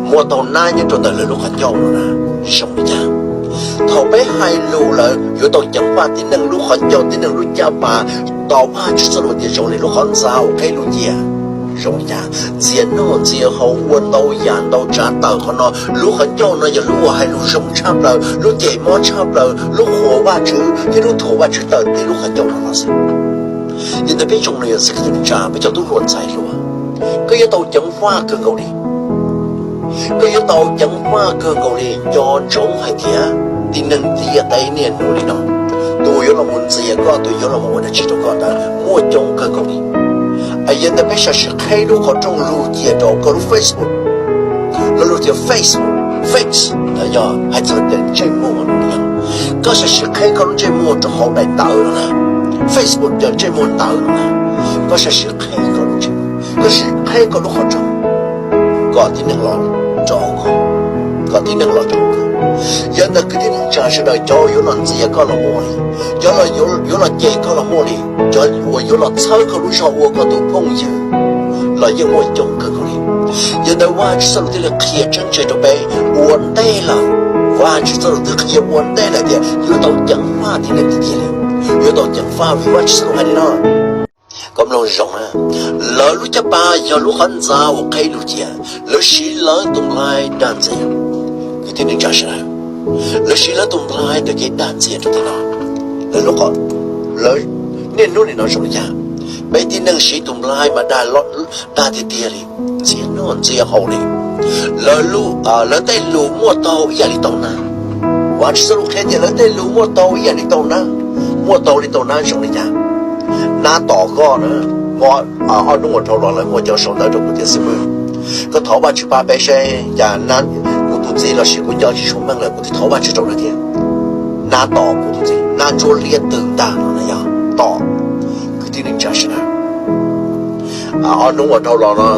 muaj tau nab nyob rau ntawm lawv lub qhov ncauj no na. Zoo li cas? Thaum peb hais lus lawm yuav tau ceev faj tib neeg lub qhov ncauj, tib neeg lub caj pas, tos Vajtswv txoj lus tias zoo li lub qhov ntxa uas qheb lub ciaj. Zoo li cas? Ntxias noj ntxias haus, ua ntau yam ntau tsav tawm qhov no. Lub qhov ncauj no yog lub uas hais lus zoo tshaj plaws, lub cem mob tshaj plaws, lub qhuas Vajtswv thiab lub thuam Vajtswv tawm ntawm lub qhov ncauj no no xwb. Yog ntawd peb tsoom niam txiv kwv tij neej tsa, peb cov tub hluas ntxhais hluas, koj yuav tau ceev faj kawg nkaus li. Koj yuav tau ceev faj kawg nkaus li. Nco ntsoov hais tias tib neeg ntiaj teb niaj hnub li no, tus yuav los mus ntxias koj, tus yuav los mus ua dab tsi rau koj ntawd muaj coob kawg nkaus li. Yog ntawd peb sam sim qheb lub qhov rooj lug cia rau koj lub Facebook. Lawv lug tias Facebook, Face, yog hais txog cov ntsej muag no. Koj sam sim qheb koj lub ntsej muag rau hauv daim ntawv no na. Facebook cov ntsej muag ntawv no na. Koj sam sim qheb koj lub ntsej muag, koj sim qheb koj lub qhov rooj, kom tib neeg los rau koj, kom tib neeg los rau koj. Yog ntawd kwv tij neej tsa sawv daws, cov uas yuav los ntxias koj los muaj li, cov yuav los cem koj los muaj li, cov uas yuav los txhawb koj lub zog ua koj tus phooj ywg los yeej muaj coob kawg nkaus li. Yog ntawd Vajtswv txoj lus thiaj li qhia tseeb tseg rau peb, ua ntej lawm, Vajtswv txoj lus twb qhia ua ntej lawm tias yuav tau ceev faj tib neeg tiag tiag li. Yuav tau ceev faj vim Vajtswv txoj lus hais li no. Koj mloog zoo na, lawv lub caj pas yog lub qhov ntxa uas qheb lub ciaj, lawv siv lawv tus nplaig dag ntxias kwv tij neej tsa sawv daws. Lawv siv lawv tus nplaig tau kev dag ntxias rau tej no. Lawv, lawv niaj hnub nim no zoo li cas, peb tib neeg siv tus nplaig mas dag, dag tiag tiag li, ntxias noj ntxias haus li. Lawv, lawv tej lus muaj taug ib yam li tau nab. Vajtswv txoj lus qhia tias lawv tej lus muaj taug ib yam li tau nab. Muaj taug li tau nab zoo li cas? Nab tom koj na. Muaj ob hnub ua dhau los lawv muaj cov sau ntawv rau kuv tias, xib hwb, koj thov Vajtswv pab peb seb cas kuv tus txiv los sis kuv nco tsis tshua meej lawm, kuv twb thov Vajtswv rau lawv thiab. Nab tom kuv tus txiv, nab ntsuab liab twm ntag no na yog tom kwv tij neej tsa sawv daws. Ob hnub ua dhau los no,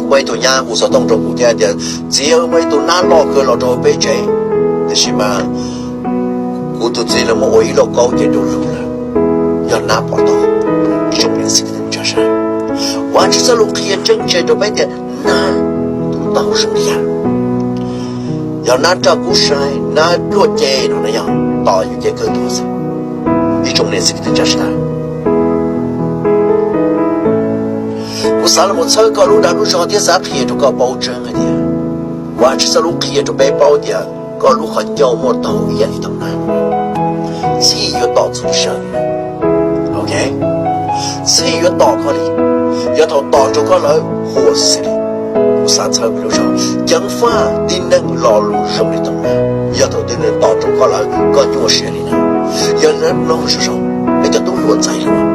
muaj ib tug nyab hu xov tooj rau kuv thiab tias, txiv, muaj ib tug nab loj kawg los rau peb tsev, tiam sis mas kuv tus txiv lawv muab ua ib lauj kaub ces du lug lawm. Yog nab pom tau. Ib tsoom niam txiv kwv tij neej tsa sawv daws, Vajtswv txoj lus qhia tseeb tseg rau peb tias nab tus taug zoo li cas. Yog nab raj kub sai, nab pluaj ce no na yog tom yus ces kawg tuag xwb. Ib tsoom niam txiv kwv tij neej tsa sawv daws, kuv xav los mus txhawb koj lub dag lub zog thiab xav qhia rau koj paub tseeb hais tias Vajtswv txoj lus qhia rau peb paub tias koj lub qhov ncauj muaj taug ib yam li tau nab. Txhij yuav tom txhua sawv li. Ok, txhij yuav tom koj li. Yog thaum tom rau koj lawm huam xwb li. Kuv xav txhawb peb lub zog, ceev faj tib neeg lo lus zoo li tau nab. Yog thaum twg nws tom rau koj lawm koj nyuaj siab li na. Yog li ntawd mloog zoo zoo, peb cov tub hluas ntxhais hluas,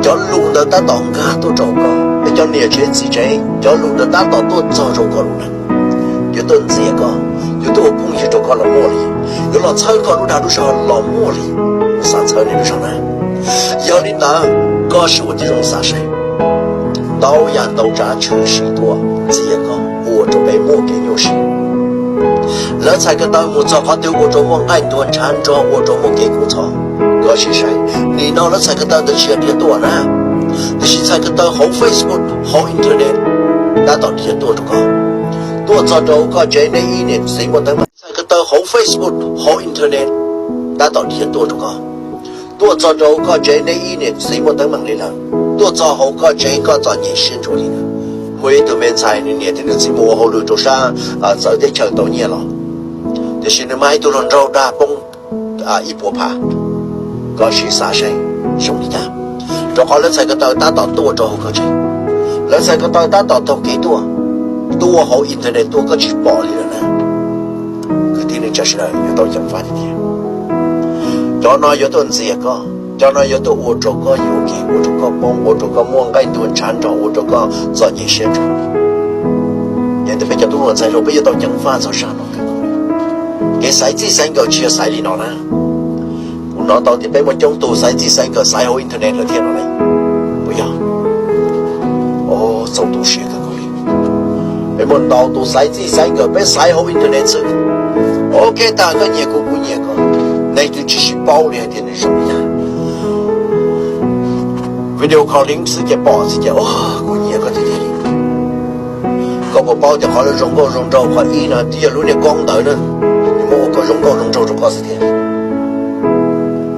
cov lus ntawd tab tom nkag tuaj rau koj, peb cov niam tsev txiv tsev, cov lus ntawd tab tom tuaj txog rau koj lub neej. Yuav tuaj ntxias koj, yuav tuaj ua phooj ywg rau koj los muaj li, yuav los txhawb koj lub dag lub zog los muaj li. Kuv xav txhawb nej lub zog na. Yog li ntawd, koj sim ua tib zoo xav seb, ntau yam ntau tsav tshwm sim tuaj ntxias koj ua rau peb muaj kev nyuaj siab. Lawv txhais ko taw mus txog qhov twg ua rau muaj nqaij ntuag ntshav nrog, ua rau muaj kev kub ntxhov. Koj sim saib, nim no lawv txhais ko taw ntawd tsis yog dhia tuaj na, tiam sis txhais ko taw hauv Facebook, hauv internet tab tom dhia tuaj rau koj. Tuaj txog rau koj tsev, nej ib niam txiv muaj teeb meem, txhais ko taw hauv Facebook, hauv internet tab tom dhia tuaj rau koj. Tuaj txog rau koj tsev, nej ib niam txiv muaj teeb meem li lawm, tuaj txog hauv koj tsev koj txom nyem siab ntsuav li lawm. Muaj ib tug me ntxhais, nws niam thiab nws txiv mus ua hauj lwm rau sab txawv teb chaws tau nyiaj los, tiam sis nws mag ib tug hluas nraug dag poob ib puas phav. Koj sim xav seb zoo li cas, rau qhov lawv txhais ko taw tab tom tuaj rau hauv koj tsev. Lawv txhais ko taw tab tom taug kev tuaj, tuaj hauv internet tuaj, koj tsis pom li lawm na. Kwv tij neej tsa sawv daws, yuav tau ceev faj tiag tiag. Cov no yuav tuaj ntxias koj, cov no yuav tuaj ua rau koj yuam kev, ua rau koj poob, ua rau koj muaj nqaij ntuag ntshav nrog, ua rau koj txom nyem siab ntsuav. Yog li ntawd peb cov tub hluas ntxhais hluas, peb yuav tau ceev faj txog zaj no. Kev xaiv txij xaiv nkawm tsis yog xaiv li no na. Kuv hnov tau tias peb muaj coob tus xaiv txij xaiv nkawm xaiv hauv internet lawm thiab no ne. Puas yog? Txaus tu siab kawg nkaus li. Peb muaj ntau tus xaiv txij xaiv nkawm peb xaiv hauv internet xwb. Ok, tas koj nyiam kuv, kuv nyiam koj. Neb twb tsis sib paub li hais tias nws zoo li cas. Video calling xwb ces pom xwb ces, o, kuv nyiam koj tiag tiag li. Koj puas paub tias qhov lawv zoo nkauj zoo nraug qhov ib no twb yog lub niag koob ntawd na, nws muab ua kom zoo nkauj zoo nraug rau koj xwb thiab.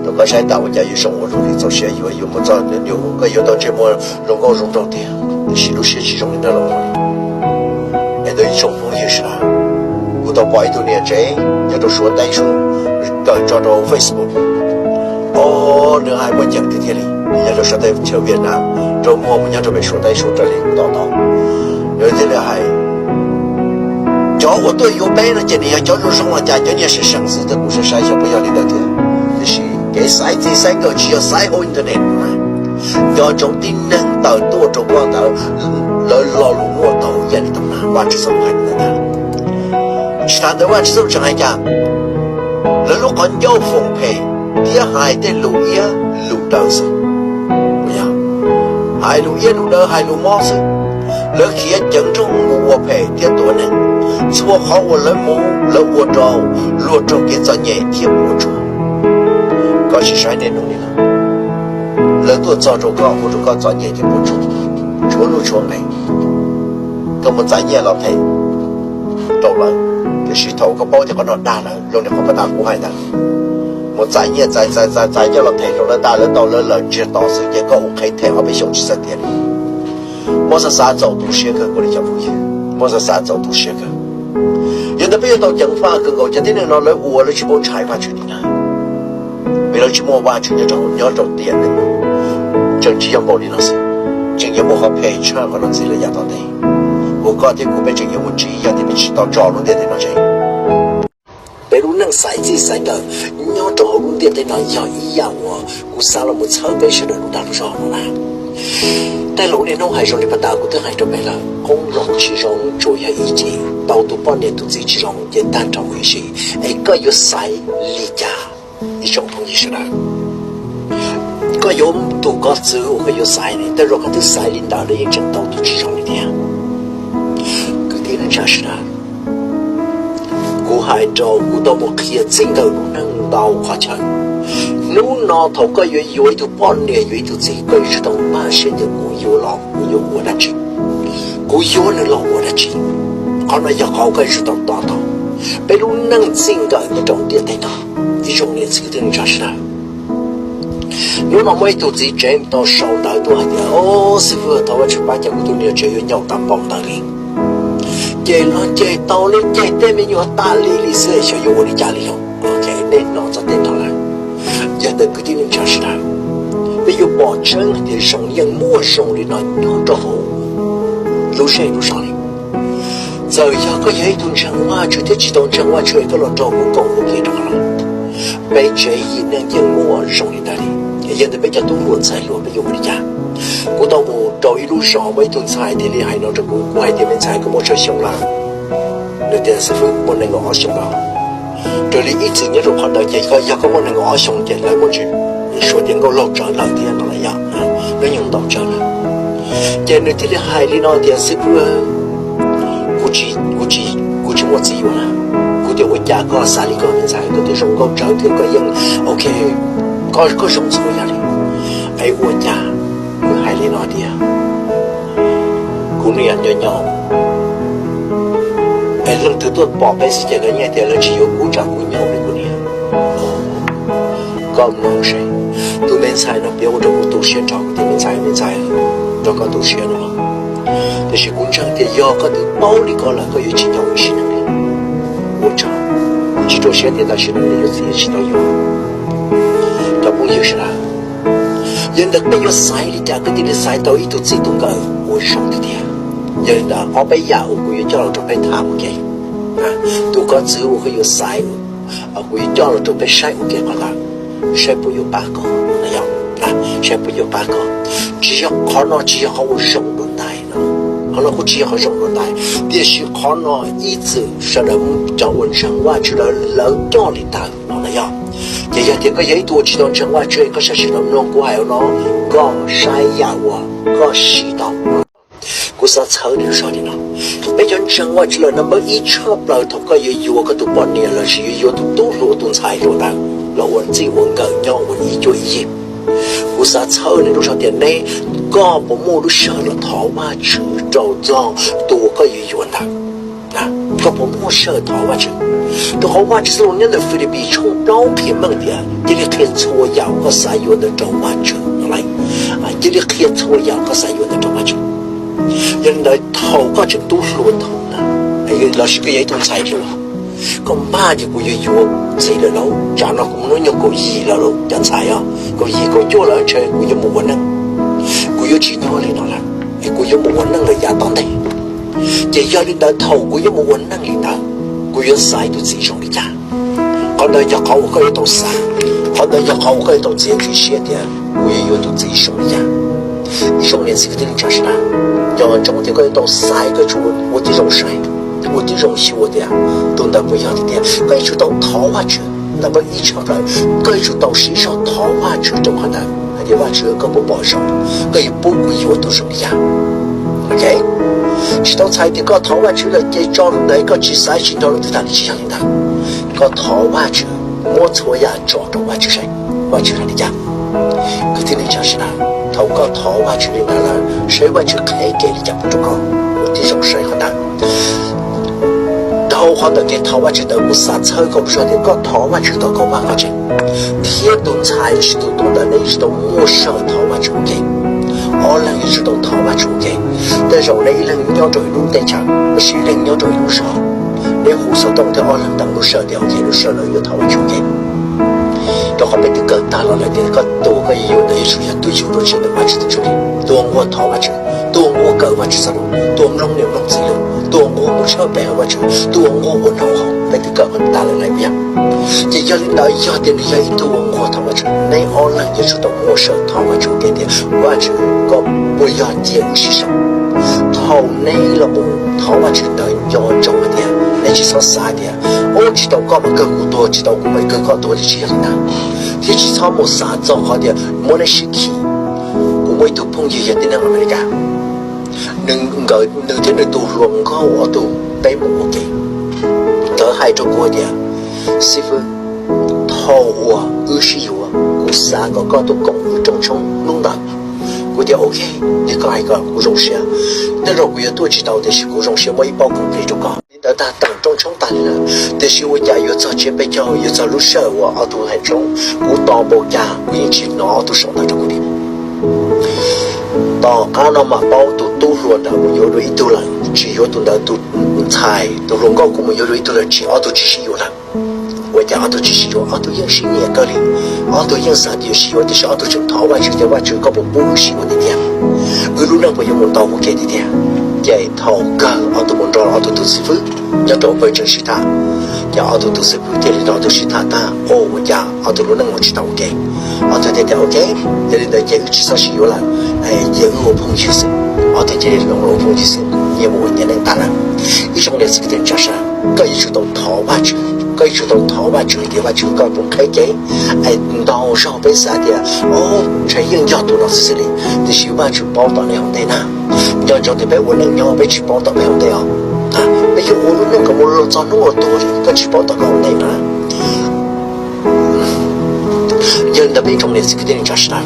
Rau koj saib tas ua cas yuav zoo ua luaj li, txaus siab yuav, yuav mus txog nws, koj yuav tau ntsej muag zoo nkauj zoo nraug tiag, tiam sis lub siab tsis zoo li ntawd los ua li. Es ntawd ib tsoom phooj ywg sawv daws, kuv tau pom ib tug niam tsev nyob rau Suav teb Suav, kawm tso rau Facebook. O, nws hais muaj ceem tiag tiag li, nyob rau sab teb chaws Vietnam, rau muag mus nyob rau pem Suav teb Suav raws li kuv tau tau. Nws thiaj li hais, cov uas tuaj yuav peb no ces nws yog cov zoo zoo los cas, cov niag seem seem xwb, tias kuv saib saib xyov puas yog li ntawd thiab. Tiam sis kev xaiv txij xaiv nkawm tsis yog xaiv hauv internet na. Cov tsoom tib neeg tawm tuaj rau koj ntawd, lawv lo lus muaj tau ib yam li tau na, Vaj Tswv Xyooj hais ntawd ntag. Tsis tas ntawd Vaj Tswv Xyooj tseem hais cas, lawv lub qhov ncauj foom phem thiab hais tej lus iab lus daw xwb. Hais lus iab lus daw, hais lus mob xwb. Lawv khiav ceev nrooj mus ua phem thiab tua neeg. Txhua qhov uas lawv mus lawv ua rau luag raug kev txom nyem thiab puas tsuaj. Koj sim saib niaj hnub niaj no, lawv tuaj txog rau koj ua rau koj txom nyem thiab puas tsuaj, tshuav nuj tshuav nqi. Koj mus txais nyiaj los them rau lawv, tiam sis thaum koj paub tias qhov no dag lawm, zoo li qhov pas tas kuv hais ntawd, mus txais nyiaj txais txais txais txais coj los them rau lawv, dag lawv tau lawv lawm ntsiag to xwb ces koj ua qhev them ob peb xyoos tsis txawj tiav li. Muab xav xav txaus tu siab kawg nkaus li cov phooj ywg, muab xav xav txaus tu siab kawg. Yog ntawd peb yuav tau ceev faj kawg nkaus, cov tib neeg no lawv ua lawv tsis paub ntshai Vajtswv li na. Vim lawv tsis muaj Vajtswv nyob rau, nyob rau tiam neej, tseem tsis yog npaum li no xwb, tseem yuav muaj qhov phem tshaj qhov no ntxiv lawm yav tom ntej, uas koj thiab kuv peb tseem yuav mus ntsib yog tias peb tsis tau tso lub ntiaj teb no tseg. Peb lub neej xaiv txij xaiv nkawm nyob rau hauv lub ntiaj teb no yog ib yam uas kuv xav los mus txhawb peb sawv daws lub dag lub zog no na. Tej laus niaj hnub hais zoo li pas tas kuv twb hais rau peb lawm, qoob loo tsis zoo tsuas yog ib chim, tau tus poj niam tus txiv tsis zoo ces tag nrho mus ib sim, es koj yuav xaiv li cas? Ib tsoom phooj ywg sawv daws, koj yuav tus koj txwv uas koj yuav xaiv ne, tej zaum koj twb xaiv li ntawd los yeej tseem tau tus tsis zoo li thiab. Kwv tij neej tsa sawv daws, kuv hais rau kuv tau mus qhia txij nkawm lub neej ntau qhov chaw. Hnub no thaum koj yuav yuav ib tug poj niam yuav ib tug txiv, koj yuav tsum tau npaj siab tias kuv yuav los kuv yuav ua dab tsi, kuv yuav nws los ua dab tsi. Qhov no yog qhov koj yuav tsum tau to taub. Peb lub neej txij nkawm nyob rau ntiaj teb no, ib tsoom niam txiv kwv tij neej tsa sawv daws, hnub no muaj ib tug txiv tsev tau sau ntawv tuaj hais tias, o, xib fwb, thov Vajtswv pab, cas kuv tus niam tsev yuav nyaum tag npaum ntawd li, ces los ceg tau li, ceg tej me nyuam tas li li xwb, xyov yuav ua li cas li os. Ces nej hnov txog tej no lawm. Yog ntawd kwv tij neej tsa sawv daws, peb yuav pom tseeb hais tias zoo yeej muaj zoo li no nyob rau hauv lub zej lub zos li. Txawm yog koj yog ib tug ntseeg Vajtswv thiab tsis tau ntseeg Vajtswv, koj los nrog kuv koom ua ke rau qhov no, peb tsev yim neeg yeej muaj zoo li ntawd li. Yog ntawd peb cov tub hluas ntxhais hluas peb yuav ua li cas? Kuv tau mus rau ib lub zos, muaj ib tug ntxhais thiaj li hais no rau kuv, kuv hais tias, me ntxhais, koj muaj tsawg xyoo lawm? Nws tias, xib fwb, kuv muaj nees nkaum ob xyoo lawm. Raws li ib txwm nyob rau qhov ntawd ces yog koj muaj nees nkaum ob xyoo ces lawv muaj ntsis suav tias nkauj laug tsawv lawm thiab no los yog hnub nyoog ntau tsawv lawm. Ces nws thiaj li hais li no tias, xib fwb, kuv tsis, kuv tsis muaj txiv yuav na. Kuv tias, ua cas koj xav li ko me ntxhais, koj twb zoo nkauj tsawv thiab koj yeej ok, koj zoo txhua yam li, es ua cas koj hais li no tiag? Kuv niam nco nco, es leej twg tuaj pom peb xwb ces lawv yeej tias lawv tsis yuav kuv tsam kuv nyaum li kuv niam. Koj mloog seb, tus me ntxhais no piav ua rau kuv tu siab nrho, kuv tias, me ntxhais, me ntxhais, nrog koj tu siab no. Tiam sis kuv ntseeg tias yog koj twb paub li ko lawm koj yuav tsis nyaum ib sim neej li. Ua tsaug, tsis rau siab tias tam sim no nws yuav txiv tsis tau yuav. Cov phooj ywg sawv daws, yog li ntawd peb yuav xaiv li cas peb thiaj li xaiv tau ib tug txij tug nkawm uas zoo tiag tiag? Yog li ntawd ob peb yam uas kuv yuav coj los rau peb tham ua ke. Tus koj txwv uas koj yuav xaiv, kuv yuav coj los rau peb saib ua ke qhov ntawd, saib puas yuav pab koj, saib puas yuav pab koj. Tsis yog qhov no tsis yog qhov uas zoo dua ntais no, qhov no kuj tsis yog qhov zoo dua ntais, tiam sis qhov no ib txwm sawv daws cov uas ntseeg Vajtswv lawv, lawv coj li ntawd no na yog. Ces yog tias koj yog ib tug uas tsis tau ntseeg Vajtswv, koj sam sim los mloog kuv hais no, koj saib yam uas koj siv tau. Kuv xav txhawb nws zog li no, Peb cov ntseeg Vajtswv lawm, naj npawb ib tshaj plaws thaum koj yuav yuav koj tus poj niam los sis yuav yuav tus tub hluas tus ntxhais hluas ntawd los ua txij ua nkawm nyob ua ib cuab ib yig, kuv xav txhawb nej lub zog tias neb, koj puas muaj lub sij hawm los thov Vajtswv rau txog tus uas koj yuav yuav ntawd? Koj puas muaj sij hawm thov Vajtswv? Rau qhov Vajtswv txoj lus nyob ntawm Filipis tshooj plaub qhia meej tias cia li qhia txhua yam koj xav yuav ntawd rau Vajtswv no lauj. Cia li qhia txhua yam koj xav yuav ntawd rau Vajtswv. Yog li ntawd thaum koj tseem tub hluas ntawd na, los sis koj yog ib tug ntxhais hluas, koj npaj tias kuv yuav yuav ntxiv lawm lauj, tsam no kuv hnub nyoog kaum yim lawm lauj cov ntxhais os, kaum yim kaum cuaj lawm ntshe kuv yuav mus ua neej, kuv yuav tsis nyob li no lawm es kuv yuav mus ua neej lawm yav tom ntej. Ces yog li ntawd thaum kuv yuav mus ua neej li ntawd, kuv yuav xaiv tus txiv zoo li cas? Qhov ntawd yog qhov uas koj yuav tau xav, qhov ntawd yog qhov uas koj yuav tau txiav ntsig siab tias kuv yuav yuav tus txiv zoo li cas. Ib tsoom niam txiv kwv tij neej tsa sawv daws, nco ntsoov tias koj yuav tau xaiv, koj yuav tsum ua tib zoo saib, ua tib zoo xyuas tias tus ntawd puas yog tiag tiag. Koj yuav tsum tau thov Vajtswv, ntawm peb ib tshaj plaws, koj yuav tsum tau siv zog thov Vajtswv rau qhov ntawd hais tias Vajtswv, koj puas pom zoo, koj yuav pub kuv yuav tus zoo li cas? Ok, tsis tau txhais tias koj thov Vajtswv lawm ces tso ntawd koj tsis xaiv tsis nrog lwm tus tham, tsis yog li ntawd. Koj thov Vajtswv, muab txhua yam tso rau Vajtswv saib Vajtswv hais li cas. Kwv tij neej tsa sawv daws, thaum koj thov Vajtswv li ntawd lawm, saib Vajtswv qheb kev li cas pub rau koj, ua tib zoo saib qhov ntawd. Dhau qhov ntawm kev thov Vajtswv ntawd kuv xav txhawb koj lub zog tias koj thov Vajtswv kom koj vaj koj tsev, thiab tus ntxhais los sis tus tub ntawd nej yuav tsum tau muaj sij hawm thov Vajtswv ua ke. Ob leeg yuav tsum tau thov Vajtswv ua ke. Tej zaum nej ib leeg nyob rau ib lub teb chaws los sis ib leeg nyob rau ib lub zos, nej hu xov tooj thiab ob leeg teem lub sij hawm tias ok, lub sij hawm no yuav thov Vajtswv ua ke. Rau qhov peb twb kawm tag los lawm tias koj tus koj yuav yuav ntawd yuav tsum yog tus yug dua tshiab ntawm Vajtswv tus Tswv, tus uas nquag thov Vajtswv, tus uas nquag kawm Vajtswv txoj lus, tus uas mloog niam mloog txiv lus, tus uas nquag mus tshawb pe hawm Vajtswv, tus uas nquag ua noog haus, peb twb kawm tag lawm lawm puas yog? Ces yog li ntawd yog tias nws yog ib tug uas nquag thov Vajtswv, neb ob leeg yuav tsum tau muaj sij hawm thov Vajtswv ua ke tias Vajtswv, koj puas yog cia wb sib sau? Thaum neb los mus thov Vajtswv ntawd nco ntsoov hais tias nej tsis txhob xav tias ub tsis tau koj mas kawg kuv tuag, tsis tau kuv mas kawg koj tuag li, tsis yog li ntawd. Thiab tsis txhob mus xav txog qhov tias muab neb sib khi. Kuv muaj ib tug phooj ywg yog tib neeg Amelikas, nws nkawd nws thiab nws tus hluas nkauj ob tug peb mus ua ke, nkawd hais rau kuv tias xib fwb, thaum uas wb sib yuav kuv xav kom koj tuaj koom wb rooj tshoob hnub ntawd. Kuv tias ok, yog koj hais kom kuv zoo siab, tej zaum kuv yuav tuaj tsis tau tiam sis kuv zoo siab muab ib pob khoom plig rau koj. Li ntawd tag teem rooj tshoob tag li lawm, tiam sis ua cas yuav txog tsiab peb caug, yuav txog lub sij hawm uas ob tug hais tshoob, kuv tos npaum cas kuv yeej tsis hnov ob tug sau ntawv rau kuv li. Tom qab no mam paub tus tub hluas ntawd mus yuav dua ib tug lawm, tsis yuav tus ntawd, tus ntxhais tus hluas nkauj kuv mus yuav dua ib tug lawm, tsis, ob tug tsis sib yuav lawm. Ua cas ob tug tsis sib yuav? Ob tug yeej sib nyiam kawg li, ob tug yeej xav tias yuav sib yuav tiam sis ob tug tseem thov Vajtswv tias Vajtswv koj puas pub wb sib yuav tiag tiag, wb lub neej puas yuav mus ntau ua ke tiag tiag. Ces thaum kawg ob tug mus nrog ob tug tus xib fwb nyob rau pawg tseem sib tham, ces ob tug tus xib fwb thiaj li nrog ob tug sib tham tag, ua cas ob tug lub neej mus tsis tau ua ke. Ob tug thiaj tias ok, yog li ntawd ces wb tsis txhob sib yuav lawm, cia wb ua phooj ywg xwb. Ob tug thiaj li los ua phooj ywg xwb, nyias mus ua nyias neej tag lawm. Ib tsoom niam txiv kwv tij neej tsa sawv daws, koj yuav tsum tau thov Vajtswv, koj yuav tsum tau thov Vajtswv tias Vajtswv koj puas qheb kev. Es ntau zaug peb xav tias o, ntshe yeej yog tus no xwb xwb li, tiam sis Vajtswv paub tom nej hauv ntej na. Nco ntsoov tias peb ua neej nyob peb tsis paub tom peb hauv ntej os. Peb yuav ua lub neej kom mus los txog hnub uas tuag li, koj tsis paub tom koj hauv ntej na. Yog li ntawd peb ib tsoom niam txiv kwv tij neej tsa sawv daws,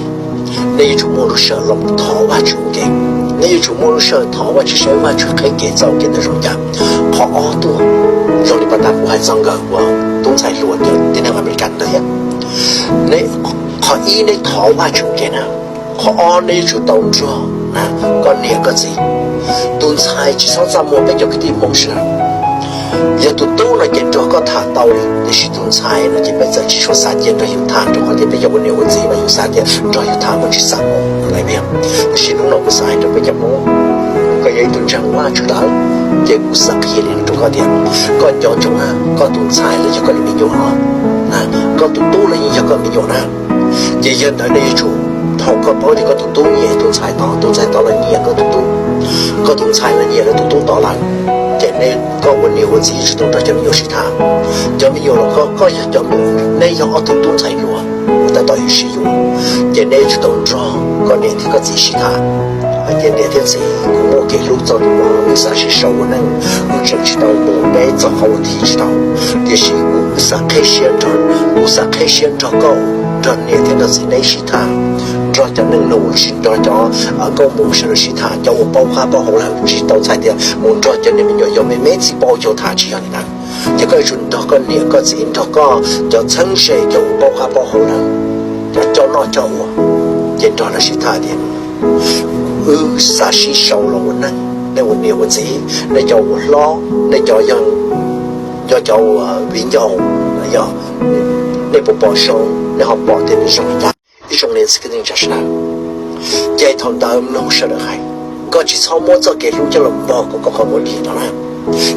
nej yuav tsum muaj lub sij hawm los thov Vajtswv ua ke. Nej yuav tsum muaj lub sij hawm thov Vajtswv saib Vajtswv qheb kev txoj ua ke ntawd zoo cas. Qhov ob tuaj, zoo li pas tas kuv hais txog nkawd uas tub ntxhais hluas cov tib neeg Amelikas ntawd thiab. Qhov ib, neb thov Vajtswv ua ke na. Qhov ob, neb yuav tsum tau nrog koj niam koj txiv. Tus ntxhais tsis txhob txaj muag peb cov kwv tij Hmoob sawv daws. Yog tus tub no ces nrog koj tham tau li, tiam sis tus ntxhais no ces peb txawm tsis tshua xav cia nrog yus tham rau qhov tias peb cov ua niam ua txiv mas yus xav tias nrog yus tham mas tsis txaj muag no lawm. Tiam sis hnub no kuv xav hais rau peb cov Hmoob, koj yog ib tug ntseeg Vajtswv lawm, ces kuv xav qhia li no rau koj tias koj nco ntsoov na, koj tus ntxhais los yog koj li me nyuam no, koj tus tub los yeej yog koj me nyuam na. Ces yog ntawd nej yuav tsum, thaum koj paub tias koj tus tub nyiam tus ntxhais tod, tus ntxhais tod los nyiam koj tus tub, koj tus ntxhais los nyiam koj tus tub tod lawm, ces nej, koj ua niam ua txiv yuav tsum tau nrog cov me nyuam sib tham. Cov me nyuam los koj, koj yog cov, nej yog ob tug tub ntxhais hluas uas tab tom yuav sib yuav, ces nej yuav tsum tau nrog koj niam thiab koj txiv sib tham. Hais tias niam thiab txiv, kuv muaj kev hlub txog tus no, kuv xav sib sau ua neej, kuv tseem tsis tau mus peb txog qhov uas thim tsis tau. Tiam sis kuv xav qheb siab nrog, kuv xav qheb siab nrog koj, nrog niam thiab nrog txiv neb sib tham, nrog cov neej nus, nrog cov nkauj nus sawv daws sib tham, cov uas paub qab paub hau lawm tsis tau txhais tias mus nrog cov niag me nyuam yaus me me tsis paub cav tham tsis yog li ntawd. Ces koj yuav tsum nrog koj niam koj txiv, nrog koj cov txheeb ze cov uas paub qab paub hau lawm, cov coj noj coj ua, ces nrog lawv sib tham tias wb xav sib sau los ua neej, nej ua niam ua txiv, nej cov ua hlob, nej cov yog, cov cov ua viv ncaus, yog nej puas pom zoo, nej ho pom tias nws zoo li cas. Ib tsoom niam txiv kwv tij neej tsa sawv daws, ces thaum ntawd mloog sawv daws hais, koj tsis txhob muab txoj kev hlub coj los npog kom koj qhov muag dim no na.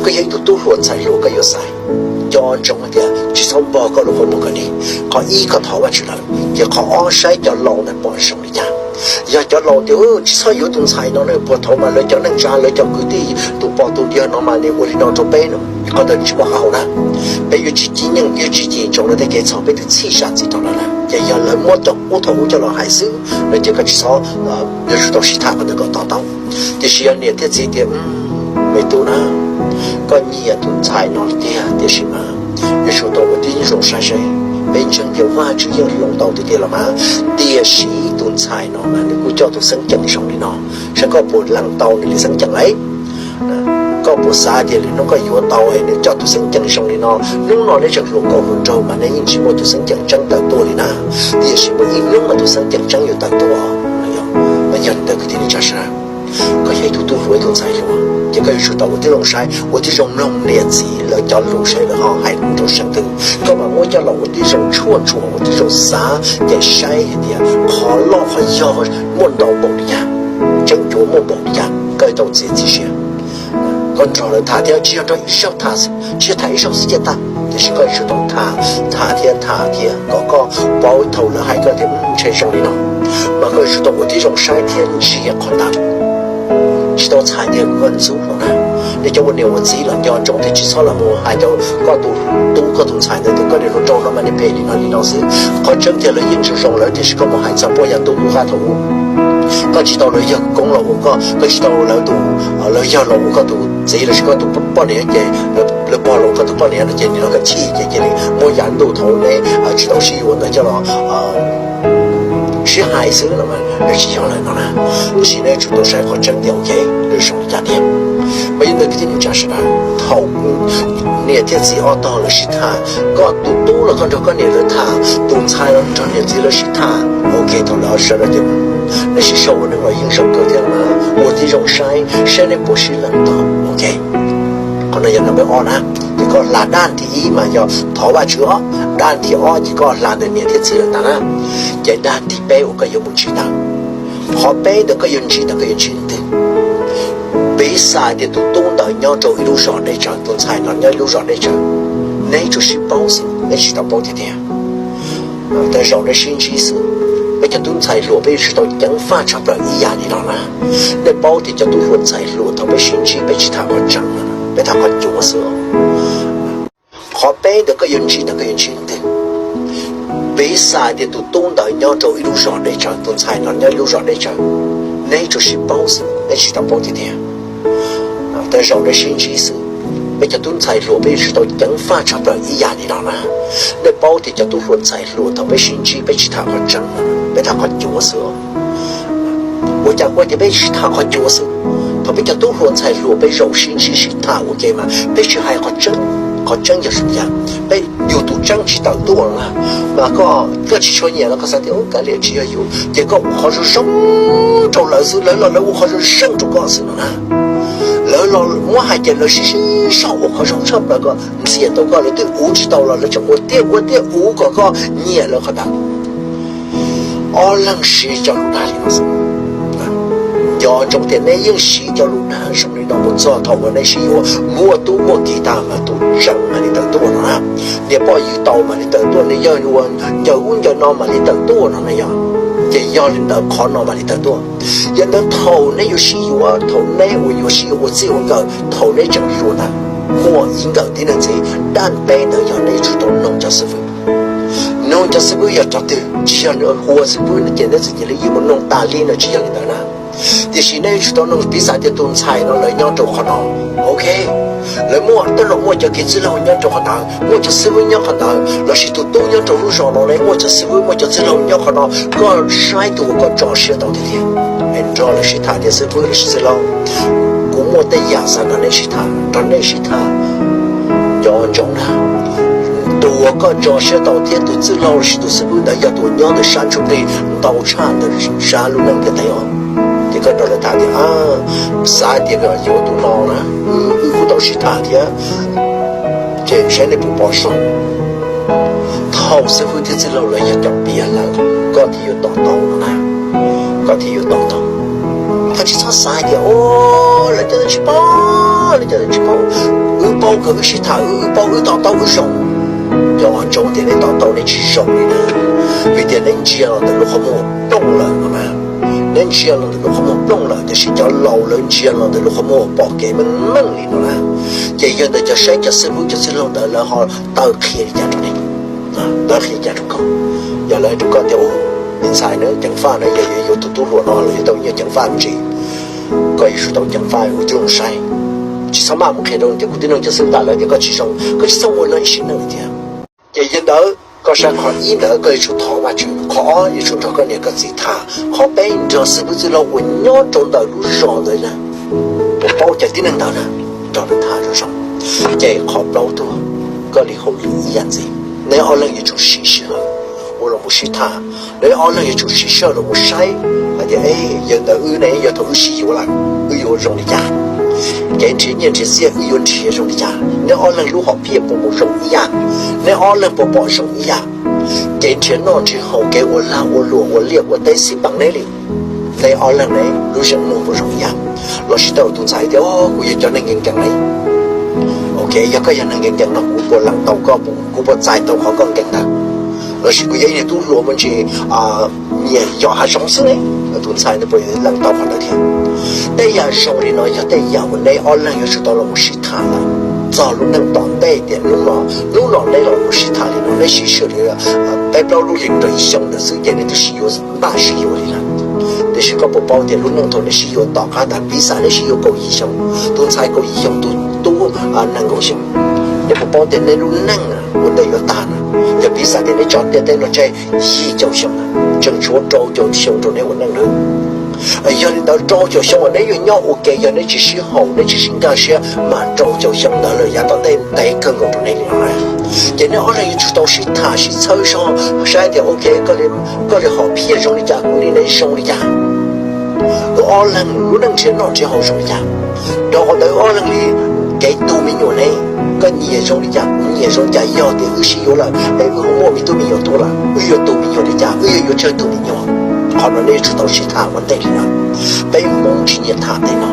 Koj yog ib tug tub hluas ntxhais hluas koj yuav xaiv, nco ntsoov hais tias tsis txhob npog koj lub qhov muag kom dim. Qhov ib koj thov Vajtswv lawm, ces qhov ob saib cov laus ntawd pom zoo li cas. Yog cov laus tias tsis txhob yuav tus ntxhais no na, puag thaum mas lawv cov neej tsa lawv cov kwv tij tus pog tus yawg no mas nws ua li no rau peb no, qhov ntawd tsis muaj qab hau na. Peb yuav tsis ci nyeej yuav tsis ci ntsoov lawv tej kev txhaum, peb twb txhij zam txim rau lawv na. Ces yog lawv muab cov qub thaum ub coj los hais xwb no ces koj tsis txhob, yuav tsum tau sib tham qhov ntawd kom to taub. Tiam sis yog niam thiab txiv tias, me tub na, koj nyiam tus ntxhais no tiag tiam sis mas yuav tsum tau ua tib zoo saib seb, peb ntseeg tias Vajtswv yeej hloov tau tiag tiag los mas, tiam sis tus ntxhais no mas nws kuj coj tus xeeb ceem zoo li no, saib koj puas lees tau nws li xeeb ceem lauj. Koj puas xav tias lwm hnub koj yuav tau nws coj tus xeeb ceem zoo li no? Hnub no neb tseem hluas nkauj hluas nraug mas nej yeej tsis muaj tus xeeb ceem tseeb tawm tuaj li na, tiam sis muaj ib hnub mas tus xeeb ceem tseeb yuav tawm tuaj. Mas yog li ntawd kwv tij neej tsa sawv daws, koj yog ib tug tub hluas ib tug ntxhais hluas ces koj yuav tsum tau ua tib zoo saib, ua tib zoo mloog niam txiv lawv cov lus saib lawv ho hais lus rau seeb twg. Koj mam muab coj los ua tib zoo tshuaj tsuas, ua tib zoo xav ces saib hais tias qhov loj qhov yog muaj ntau npaum li cas, tseeb cuav muaj npaum li cas, koj tau txiav txim siab. Koj nrog lawv tham thiab tsis yog nrog ib zaug tham, tsis yog tham ib zaug xwb cia tag, tiam sis koj yuav tsum tau tham, tham thiab tham thiab kom koj paub thaum lawv hais koj tias ntshe zoo li no, mas koj yuav tsum tau ua tib zoo saib thiab ntsia qhov ntawd. Tsis tau txhais tias koj ntxub no na. Nej cov ua niam ua txiv los nco ntsoov tias tsis txhob los mus hais rau koj tus tub koj tus ntxhais ntawd tias koj niag hluas nraug no mas niag phem li no li no xwb. Qhov tseeb tiag lawv yeej zoo zoo lawm tiam sis koj mus hais txog puag yav ntuj ub qab thaum ub, koj tsis tau lawv yawg koob los ua koj, koj tsis tau lawv tus, lawv yawg los ua koj tus txiv lossis koj tus poj niam ces lawv pog los ua koj tus poj niam no ces nim no koj chim ces cia li muab yav ntuj thaum neb tsis tau sib yuav ntawd coj los sib hais xwb no, nws tsis yog lawm no na. Tiam sis nej yuav tsum tau saib qhov tseeb tias ok, nws zoo li cas tiag. Mas yog ntawd kwv tij neej tsa sawv daws, thaum niam thiab txiv ob tog lawv sib tham, koj tus tub los koj nrog koj niam lawv tham, tus ntxhais los nrog niam txiv lawv sib tham, ok, thaum lawv sawv daws tias nej sib sau ua neej los yeej zoo kawg thiab mas ua tib zoo saib saib nej puas sib lees tau, ok. Qhov no yog nab peb ob na. Ces koj hla dab thib ib mas yog thov Vajtswv os, dab thib ob ces koj hla ntawm niam thiab txiv lawm ntag na. Ces dab thib peb uas koj yuav mus ntsib ntawd, qhov peb ntawd koj yuav ntsib ntawd koj yuav ntsib leej twg? Piv xam tias tus tub ntawd nyob rau ib lub zos deb tsawv, tus ntxhais no nyob ib lub zos deb tsawv, neb tsuas sib paub xwb, neb tsis tau paub tiag tiag. Tej zaum neb sib ntsib xwb. Peb cov tub ntxhais hluas peb yuav tsum tau ceev faj tshaj plaws ib yam li no na. Nej paub tias cov tub hluas ntxhais hluas thaum peb sib ntsib peb tsis tham qhov tseeb, peb tham qhov cuav xwb. Qhov peb ntawd koj yuav ntsib ntawd koj yuav ntsib leej twg? Piv xam tias tus tub ntawd nyob rau ib lub zos deb tsawv, tus ntxhais no nyob ib lub zos deb tsawv, neb tsuas sib paub xwb, neb tsis tau paub tiag tiag. Tej zaum neb sib ntsib xwb. Peb cov tub ntxhais hluas peb yuav tsum tau ceev faj tshaj plaws ib yam li no na. Nej paub tias cov tub hluas ntxhais hluas thaum peb sib ntsib peb tsis tham qhov tseeb, peb tham qhov cuav xwb. Ua cas ua tias peb tsis tham qhov cuav xwb? Thaum peb cov tub hluas ntxhais hluas peb zaum sib ntsib sib tham ua ke mas peb tsis hais qhov tseeb. Qhov tseeb yog zoo yam, peb yug tus tseeb tsis tawm tuaj na. Mas koj, koj tsis tshua nyiam los koj xav tias kav liam tsis yog yus, ces koj ua qhov zoo zoo rau lawv xwb, lawv los lawv ua qhov zoo zoo rau koj xwb no na. Lawv los muab hais ces lawv sib sib zog ua qhov zoo tshaj plaws kom ntxias tau koj, lawv twb uv tsis tau los lawv tseem ua tiag ua tiag uv kom koj nyiam lawv qhov ntawd. Ob leeg siv cov lus dag li no xwb. Nco ntsoov tias neb yeej siv cov lus dag zoo li no mus txog thaum uas neb sib yuav muaj tub muaj ki tag mas tus tseeb mam li tawm tuaj no na. Niag poj yawg tau mam li tawm tuaj, niag yawg uas ncaws ub ncaws no mam li tawm tuaj no na yog. Ces yog li ntawd qhov no mam li tawm tuaj. Yog ntawd thaum neb yuav sib yuav, thaum neb uas yuav sib yuav ua txij ua nkawm, thaum neb tseem hluas ntawd, muaj ib nkawm tib neeg ntxiv, dab peb ntawd yog neb yuav tsum tau noog cov xib fwb. Noog cov xib fwb yog cov twg, tsis yog nws hu xib fwb no ces neb txawm cia li yeej mus noog tas li no, tsis yog li ntawd na. Tiam sis nej yuav tsum tau nug piv xam tias tus ntxhais no lawv nyob rau qhov no, ok, lawv muaj tej zaum muaj cov kev txwj laug nyob rau qhov ntawd, muaj cov xib hwb nyob qhov ntawd, lossis tus tub nyob rau lub zos no ne muaj cov xib hwb muaj cov txwj laug nyob qhov no, koj saib tus uas koj tso siab tau tiag tiag, nrog lawv sib tham tias xib hwb lossis txwj laug, kuv muaj tej yam xav nrog nej sib tham, nrog nej sib tham. Nco ntsoov na, tus uas koj tso siab tau thiab tus txwj laug lossis tus xib hwb ntawd yog tus uas nyob ntawm sab ntsuj plig ntau tshaj ntawm sab lub neej tiag tiag os. Ces koj nrog lawv tham tias, xav tias yuav tus no na, wb kuj tau sib tham thiab, ces saib nej puas pom zoo. Thaum xib hwb thiab txwj laug lawv yog cov piav lawm, koj thiaj yuav to taub no na, koj thiaj yuav to taub. Koj tsis txhob xav hais tias, o, lawv cov ntawd tsis paub, lawv cov ntawd tsis paub, wb paub kom wb sib tham, wb paub wb to taub wb zoo. Nco ntsoov tias nej to taub nej tsis zoo li na, vim tias nej ntsia los ntawm lub qhov muag plooj lawm no na. Neb ntsia los ntawm lub qhov muag plooj lawm, tiam sis cov laus lawv ntsia los ntawm lub qhov muag pom kev meej meej li no na. Ces yog ntawd cov saib cov xib hwb cov txwj laug ntawd lawv ho taw qhia li cas rau nej, taw qhia li cas rau koj? Yog lawv hais rau koj tias, me ntxhais na, ceev faj na, yog yuav yuav tus tub hluas no los yuav tau nyiaj ceev faj me ntsis, koj yuav tsum tau ceev faj ua tib zoo saib. Tsis txhob maj mus qhia rau tias kuv tib neeg cov xib hwb tas lawv tias koj tsis zoo, koj tsis txhob ua lawv ib sim neej li tiag. Ces yog ntawd koj saib qhov ib ntawd koj yuav tsum thov Vajtswv, qhov ob yuav tsum nrog koj niam koj txiv tham, qhov peb nrog xib hwb txwj laug uas nyob rau ntawm lub zos ntawd na, uas paub cov tib neeg ntawd na, nrog lawv tham zoo zoo. Ces qhov plaub tuaj, koj li hauj lwm ib yam ntxiv, neb ob leeg yuav tsum siv sij hawm uas los mus sib tham, neb ob leeg yuav tsum siv sij hawm los mus saib hais tias, yog ntawd wb ne, yog thaum wb sib yuav lawm, wb yuav zoo li cas? Kev nrhiav nyiaj nrhiav txiaj wb yuav nrhiav zoo li cas? Neb ob leeg lub hom phiaj puas mus zoo ib yam? Neb ob leeg puas pom zoo ib yam? Kev nrhiav noj nrhiav haus, kev ua lag ua luam, ua liaj ua teb xij peem neb li, neb ob leeg ne lub zeem muag puas zoo ib yam? Lossis tau tus ntxhais tias, kuv yog cov neeg nkees nkees ne, ok, yog koj yog neeg nkees nkees no kuv puas lees tau koj, kuv puas txais tau qhov koj nkees ntawd? Lossis kuv yog ib tug tub hluas me ntsis nyiam yos hav zoov xwb ne, tus ntxhais ntawd puas lees tau qhov ntawd thiab? Tej yam zoo li no yog tej yam uas neb ob leeg yuav tsum tau los mus sib tham lawm txog lub neej tom ntej tias hnub no, hnub no neb los mus sib tham li no, neb sib sij hawm li peb plaub lub hlis rau ib xyoos ntawd xwb ces neb twb sib yuav, npaj sib yuav li lawm. Tiam sis koj puas paub tias lub neej thaum neb sib yuav tom qab ntawd, piv xam neb sib yuav kaum yim xyoo, tus ntxhais kaum yim xyoo, tus tub nees nkaum xyoo, neb puas paub tias neb lub neej ua ntej yuav tag na? Yog piv xam tias neb tso ntiaj teb no tseg yim caum xyoo, tseem tshuav rau caum xyoo rau neb ua neej na. Yog li ntawd rau caum xyoo uas neb yuav nyob ua ke, yog neb tsis sib haum, neb tsis sib nkag siab, mas rau caum xyoo ntawd lawm yav tom ntej ntev kawg nkaus rau neb li no na. Ces neb ob leeg yuav tsum tau sib tham sib txhawb zog saib tias, ok, koj li hom phiaj zoo li cas, kuv li ne zoo li cas, wb ob leeg lub neej nrhiav noj nrhiav haus zoo li cas. Rau qhov ntawd wb ob leeg li kev tu me nyuam ne, koj nyiam zoo li cas, kuv nyiam zoo li cas, yog tias wb sib yuav lawm es wb ho muaj me tub me nyuam tuaj lawm, wb yuav tu me nyuam li cas, wb yuav yuav tsawg tus me nyuam. Qhov no neb yuav tsum tau sib tham ua ntej li no. Peb Hmoob tsis nyiam tham tej no.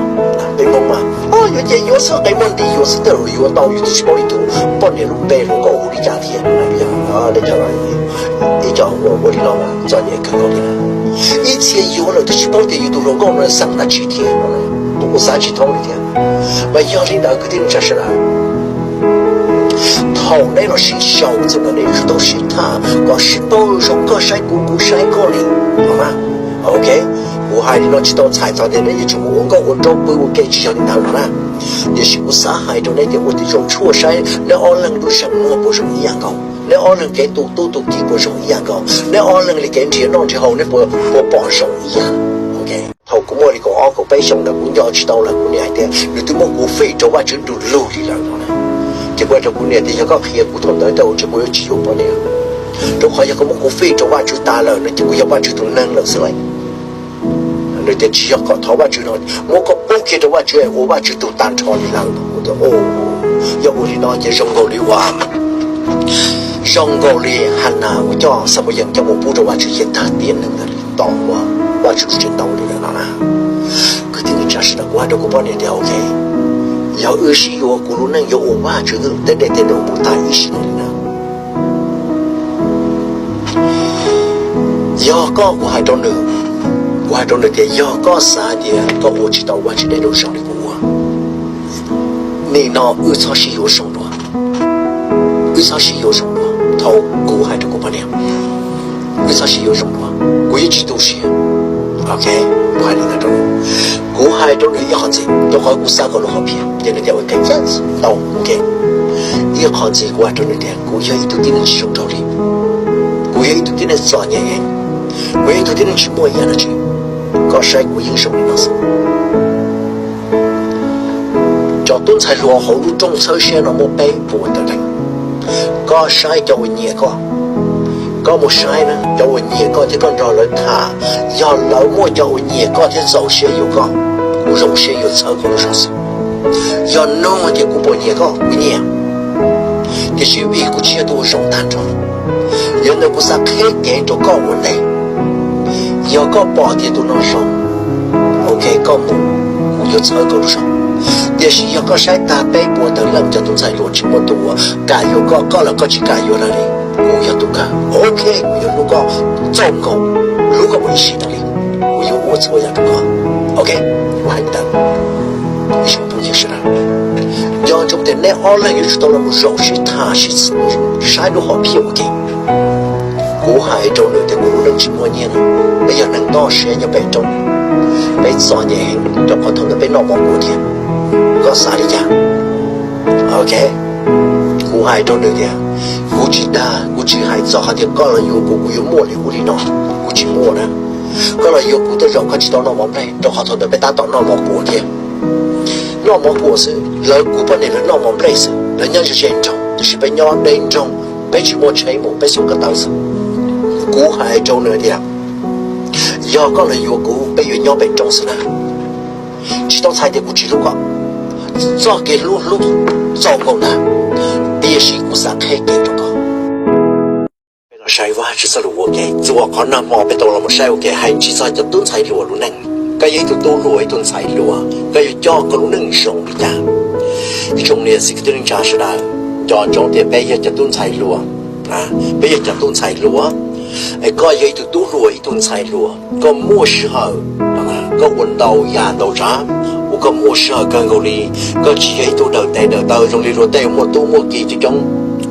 Peb Hmoob mas, o, yuav ces yuav xwb, qe muag nti yuav xwb, tej zaum yuav tau yus twb tsis paub yus tus poj niam lub npe hluas nkauj hu li cas thiab. Ib co ua li no txom nyem kawg nkaus li. Ib txhia yuav lawm twb tsis paub tias yus tus hluas nkauj no xeem dab tsi thiab, kuj xav tsis thoob li thiab. Mas yog li ntawd kwv tij neej tsa sawv daws, thaum neb los sib sau txog ntawd neb yuav tsum tau sib tham kom sib paub zoo, koj saib kuv, kuv saib koj li, no na. Ok, kuv hais li no tsis tau txhais txog tias neb yuav tsum mus ua nkauj ua nraug pw ua ke, tsis yog li ntawd no na. Tiam sis kuv xav hais rau neb tias ua tib zoo tshuaj saib neb ob leeg lub zeem muag puas zoo ib yam nkaus, neb ob leeg kev tu tub tu kiv puas zoo ib yam nkaus, neb ob leeg li kev nrhiav noj nrhiav haus neb puas, puas pom zoo ib yam. Ok, thaum kuv muaj li kaum ob kaum peb xyoo ntawd kuv nco tsis tau lawm, kuv niam hais tias nws twb muab kuv fij rau Vajtswv nrug lug li lawm no na. Ces kuv hais rau kuv niam tias yog koj qhia kuv thaum ntawd tau ua tsis kuv yuav tsis yuav poj niam, rau qhov yog koj muab kuv fij rau Vajtswv tas lawm no ces kuv yog Vajtswv tus neeg lawm xwb lauj. Nws tias tsis yog, kom thov Vajtswv no, muab koj pub kiag rau Vajtswv es ua Vajtswv tug tag nrho li lawm. Kuv tias, o, yog ua li no ces zoo nkaus li uas, zoo nkaus li Hanas uas coj Xamuyees coj mus pub rau Vajtswv ces tag tiam neeg ntawd li, tos ua Vajtswv tsis tau li lawm no na. Kwv tij neej tsa sawv daws, kuv hais rau kuv poj niam tias, ok, yog wb sib yuav kuv lub neej yuav ua Vajtswv tej dej tej num mus tag ib sim neej li na. Yog koj, kuv hais rau nws, kuv hais rau nws tias yog koj xav tias koj ua tsis tau Vajtswv dej num zoo li kuv ua, nim no wb txhob sib yuav zoo dua. Wb txhob sib yuav zoo dua. Thaum kuv hais rau kuv poj niam, wb txhob sib yuav zoo dua, kuv yeej tsis tu siab. Ok, Kuv hais li ntawd rau nws. Kuv hais rau nws ib qho ntxiv, rau qhov kuv xav kom nws ho pib, ces nws tias, ok, tau, ok. Ib qho ntxiv kuv hais rau nws tias kuv yog ib tug tib neeg tsis zoo nraug li, kuv yog ib tug tib neeg txom nyem heev, kuv yog ib tug tib neeg tsis muaj ib yam dab tsi. Koj saib kuv yeej zoo li no xwb. Cov tub ntxhais hluas hauv lub rooj txhawb siab no muaj peb puas tawm leej. Koj saib cov uas nyiam koj, koj mus saib na, cov uas nyiam koj thiab koj nrog lawv tham, yog lawv muaj cov uas nyiam koj thiab txaus siab yuav koj, kuv zoo siab yuav txhawb koj lub zog xwb. Yog nug tias kuv puas nyiam koj, kuv nyiam, tiam sis vim kuv tsis yog tus uas zoo tag nrho, yog ntawd kuv xav qheb kev rau koj ua ntej. Yog koj pom tias tus no zoo, ok, koj mus, kuv yuav txhawb koj lub zog. Tiam sis yog koj saib tag peb puas tawm leej cov tub ntxhais hluas tsis muaj tus uas kam yuav koj, koj los koj tsis kam yuav lawv li, kuv yog tus kawg, ok, kuv yuav hlub koj txaus nkaus, hlub koj mus ib sim neej li, kuv yuav ua txhua yam rau koj, ok. Kuv hais li ntawd, ib tsoom phooj ywg sawv daws, nco ntsoov tias neb ob leeg yuav tsum tau los mus zaum sib tham sib saib lub hom phiaj ua ke. Kuv hais rau nws tias kuv lub neej tsis muaj nyiaj no, peb yog neeg toj siab nyob pem roob, peb txom nyem heev rau qhov thaum ntawd peb noj mov kuam thiab. Koj xav li cas? Ok, kuv hais rau nws tias kuv tsis dag, kuv tsis hais txog qhov tias koj los yuav kuv, kuv yuav muaj li ub li no, kuv tsis muaj na. Koj los yuav kuv tej zaum koj tsis tau noj mov nplej, rau qhov thaum ntawd peb tab tom noj mov kuam thiab. Noj mov kuam xwb, lawv kuv poj niam lawv noj mov nplej xwb, lawv nyob ze ze nroog, tiam sis peb nyob deb nroog, peb tsis muaj tsheb mus, peb xuas ko taw xwb. Kuv hais rau nws tias yog koj los yuav kuv, peb yuav nyob pem roob xwb na. Tsis tau txhais tias kuv tsis hlub koj, txoj kev hlub hlub txaus nkaus ntag, tiam sis kuv xav qheb kev rau koj. Peb los saib Vajtswv txoj lus ua ke, txuas qhov nag hmo peb tau los mus saib ua ke hais tsis txog cov tub ntxhais hluas lub neej. Koj yog ib tug tub hluas ib tug ntxhais hluas, koj yuav coj koj lub neej zoo li cas? Ib tsoom niam txiv kwv tij neej tsa sawv daws, nco ntsoov tias peb yog cov tub ntxhais hluas, peb yog cov tub ntxhais hluas, es koj yog ib tug tub hluas ib tug ntxhais hluas, koj muaj sij hawm, koj ua ntau yam ntau tsav uas koj muaj sij hawm kawg nkaus li. Koj tsis yog ib tug daws tes daws taw zoo li luag tej muaj tub muaj ki coob coob,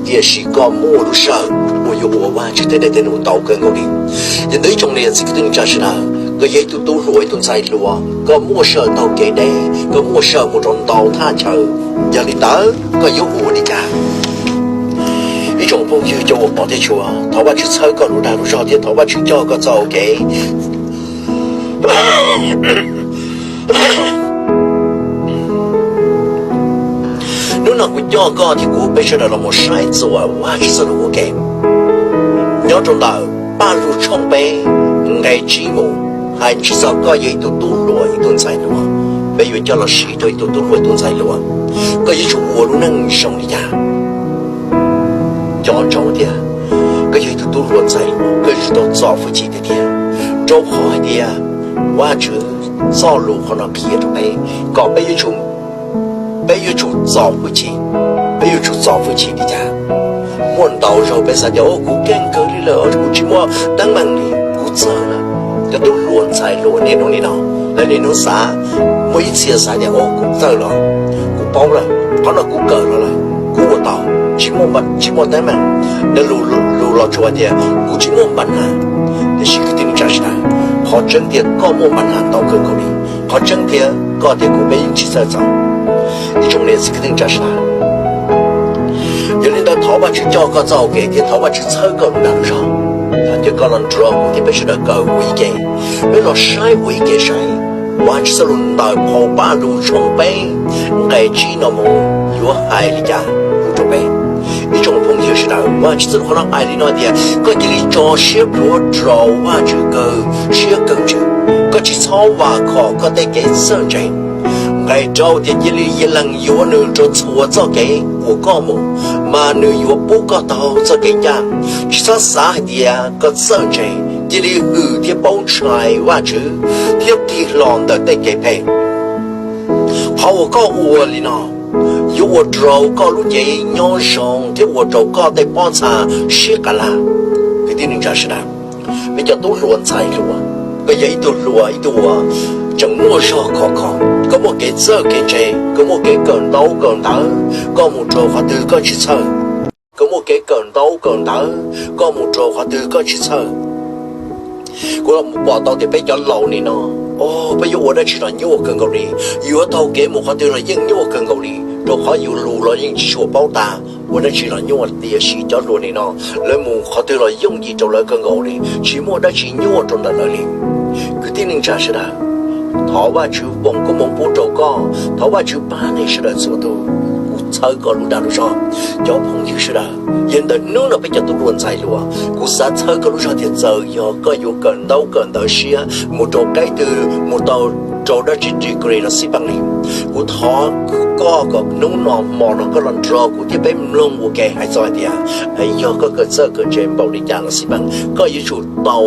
tiam sis koj muaj lub sij hawm uas yuav ua Vajtswv tej dej tej num ntau kawg nkaus li. Yog ntawd ib tsoom niam txiv kwv tij neej tsa sawv daws, koj yog ib tug tub hluas ib tug ntxhais hluas, koj muaj sij hawm taug kev deb, koj muaj sij hawm mus rau ntau thaj chaw, yog li ntawd koj yuav ua li cas? Ib tsoom phooj ywg cov uas pom thiab tshua, thov Vajtswv txhawb koj lub dag lub zog thiab thov Vajtswv coj koj txoj hau kev. Hnub no kuv coj koj thiab kuv peb sawv daws los mus saib txuas Vajtswv txoj lus ua ke. Nyob rau ntawm Paj Lug tshooj peb nqe tsib mus, hais tsis txog koj yog ib tug tub hluas ib tug ntxhais hluas, peb yuav coj los siv rau ib tug tub hluas ib tug ntxhais hluas, koj yuav tsum ua lub neej zoo li cas. Nco ntsoov tias koj yog ib tug tub hluas ntxhais hluas, koj yuav tsum tau txo hwj chim tiag tiag, rau qhov hais tias Vajtswv txoj lus qhov no qhia rau peb kom peb yuav tsum, peb yuav tsum txo hwj chim. Peb yuav tsum txo hwj chim li cas? Muaj ntau zaug peb xav tias, o, kuv keej kawg li lawm, kuv tsis muaj teeb meem li, kuv txawj lawm. Cov tub hluas ntxhais hluas niaj hnub nim no, lawv niaj hnub xav, muaj ib txhia xav tias, o, kuv txawj lawm, kuv paub lawm, qhov no kuv kawm los lawm, kuv ua tau, tsis muaj, tsis muaj teeb meem. Nws lus, lus los tsuas hais tias kuv tsis muaj npa nas. Tiam sis kwv tij neej tsa sawv daws, qhov tseeb tiag koj muaj npa nas ntau kawg nkaus li. Qhov tseeb tiag koj thiab kuv peb yeej tsis txawj txaus. Ib tsoom niam txiv kwv tij neej tsa sawv daws, yog li ntawd thov Vajtswv coj koj txoj hau kev thiab thov Vajtswv txhawb koj lub dag lub zog. Ces koj los nrog kuv thiab peb sawv daws kawm ua ib ke, peb los saib ua ib ke saib Vajtswv txoj lus ntawm phau Paj Lug tshooj peb nqe tsib no mus yuav hais li cas pub rau peb. Ib tsoom phooj ywg sawv daws, Vajtswv txoj lus qhov no hais li no tias, koj cia li tso siab plhuav rau Vajtswv kawg siab kawg ntsws, koj tsis txhob vam khom koj tej kev txawj ntse. Nqe rau tias, cia li yog lees yuav nws rau txhua txoj kev uas koj mus, mas nws yuav pub koj tau txoj kev ncaj. Tsis txhob xav hais tias koj txawj ntse, cia li hwm thiab paub ntshai Vajtswv thiab tig hlo ntawm tej kev phem. Qhov uas koj ua li no yuav ua rau koj lub cev nyob zoo thiab ua rau koj tej pob txha sib qab laj. Kwv tij neej tsa sawv daws, peb cov tub hluas ntxhais hluas, koj yog ib tug hluas ib tug uas tseem muaj zog khov kho, koj muaj kev txawj kev ntse, koj muaj kev kawm ntaub kawm ntawv, koj mus rau qhov twg koj tsis txhawj. Koj muaj kev kawm ntaub kawm ntawv, koj mus rau qhov twg koj tsis txhawj. Kuv los pom tau tias peb cov laus nim no Peb yuav ua dab tsi los nyuaj kawg nkaus li, yuav taug kev mus qhov twg los yeej nyuaj kawg nkaus li, rau qhov yus lus los yeej tsis tshua paub tas ua dab tsi los nyuaj. Tiam sis cov hluas nim no lawv mus qhov twg los yooj yim rau lawv kawg nkaus li, tsis muaj dab tsi nyuaj rau ntawm lawv li. Kwv tij neej tsa sawv daws, thov Vajtswv foom koob hmoov pub rau koj, thov Vajtswv pab nej sawv daws txhua tus. Kuv txhawb koj lub dag lub zog. Cov phooj ywg sawv daws, yog ntawm hnub no peb cov tub hluas ntxhais hluas, kuv xav txhawb koj lub zog tias txawm yog koj yuav kawm ntaub kawm ntawv siab mus rau qeb twg, mus tau rau dab tsi degree los xij peem li, kuv thov koj kom hnub no hmo no koj los nrog kuv thiab peb mloog ua ke hais txog hais tias, yog koj kawm txawj kawm ntse npaum li cas los xij peem, koj yuav tsum tau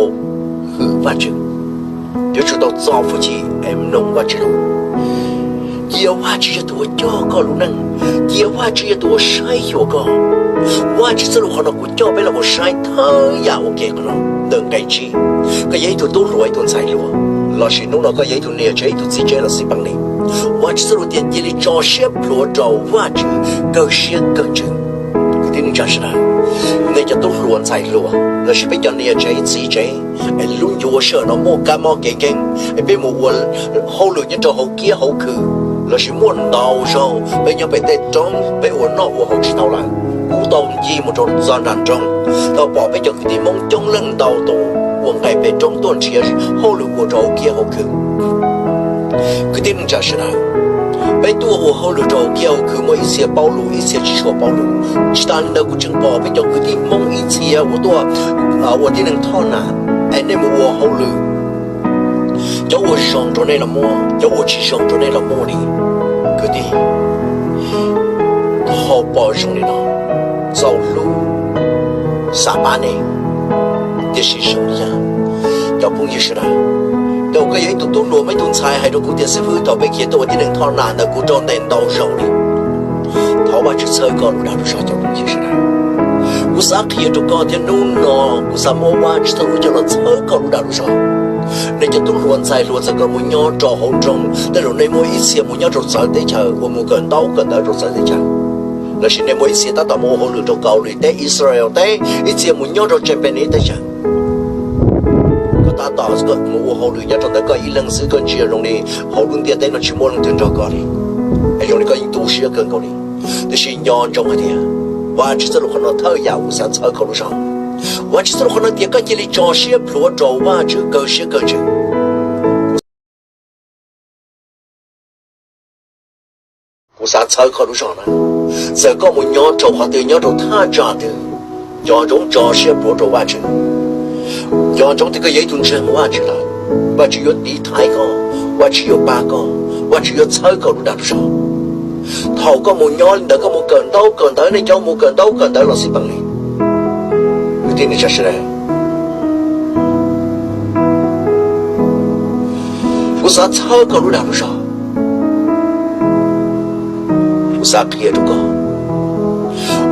hwm Vajtswv, yuav tsum tau txo hwj chim es mloog Vajtswv lus. Cia Vajtswv yog tus uas coj koj lub neej, cia Vajtswv yog tus uas saib xyuas koj. Vajtswv txoj lus qhov no kuv coj peb los mus saib thawj yam ua ke qhov no ntawm nqe tsib. Koj yog ib tug tub hluas ib tug ntxhais hluas, lossis hnub no koj yog ib tug niam tsev ib tug txiv tsev los xij peem li, Vajtswv txoj lus tias cia li tso siab plhuav rau Vajtswv, kawg siab kawg ntsws. Kwv tij neej tsa sawv daws, nej cov tub hluas ntxhais hluas lossis peb cov niam tsev txiv tsev, es lub ncuav sij hawm no muaj kab mob kev nkeeg es peb mus ua hauj lwm nyob rau hauv kiab hauv khw, lossis muaj ntau zaug peb nyob pem tej roob peb ua noj ua haus tsis tau lawm. Kuv tau ncig mus rau txog nram nroog, tau pom peb cov kwv tij Hmoob coob leej ntau tus ua nqaim pem roob tuaj nrhiav hauj lwm ua rau hauv kiab hauv khw. Kwv tij neej tsa sawv daws, peb tuaj ua hauj lwm rau hauv kiab hauv khw muaj ib txhia paub lus ib txhia tsis tshua paub lus. Tsis tas li ntawd kuv tseem pom peb cov kwv tij Hmoob ib txhia uas tuaj ua tib neeg thoj nam, es nej mus ua hauj lwm, cov ua zoo rau nej los muaj, cov ua tsis zoo rau nej los muaj li. Kwv tij, thaum pom zoo li no, txaus hlub, xav pab nej, tiam sis zoo li cas? Cov phooj ywg sawv daws, thaum koj yog ib tug tub hluas muaj ib tug ntxhais hais rau kuv tias xib fwb, thaum peb khiav tuaj ua tib neeg thoj nam ntawd kuv raug ntes ntau zaus li. Thov Vajtswv txhawb koj lub dag lub zog cov phooj ywg sawv daws. Kuv xav qhia rau koj thiab hnub no kuv xav muab Vajtswv txoj lus coj los txhawb koj lub dag lub zog. Nej cov tub hluas ntxhais hluas, txawm koj mus nyob rau hauv nroog, tej zaum nej muaj ib txhia mus nyob rau txawv teb chaws uas mus kawm ntaub kawm ntawv rau txawv teb chaws, lossis nej muaj ib txhia tab tom mus ua hauj lwm rau Kaus Lim teb, Israel teb, ib txhia mus nyob rau Japanese teb chaws. Koj tab tom mus ua hauj lwm nyob rau ntawd koj ib leeg xwb, koj ntsia zoo li hauv lub ntiaj teb no tsis muaj leej twg nrog koj li, es zoo li koj yeej tu siab kawg nkaus li. Tiam sis nco ntsoov hais tias Vajtswv txoj lus qhov no thawj yam kuv xav txhawb koj lub zog. Vajtswv txoj lus qhov no tias koj cia li tso siab plhuav rau Vajtswv, kawg siab kawg ntsws. Kuv xav txhawb koj lub zog na, txawm koj mus nyob rau qhov twg, nyob rau thaj tsam twg, nco ntsoov tso siab plhuav rau Vajtswv. Nco ntsoov tias koj yog ib tug ntseeg Vajtswv lawm, Vajtswv yuav tiv thaiv koj, Vajtswv yuav pab koj, Vajtswv yuav txhawb koj lub dag lub zog. Thaum koj mus nyob li ntawd, koj mus kawm ntaub kawm ntawv, nej cov mus kawm ntaub kawm ntawv los xij peem li, kwv tij neej tsa sawv daws, kuv xav txhawb koj lub dag lub zog. Kuv xav qhia rau koj,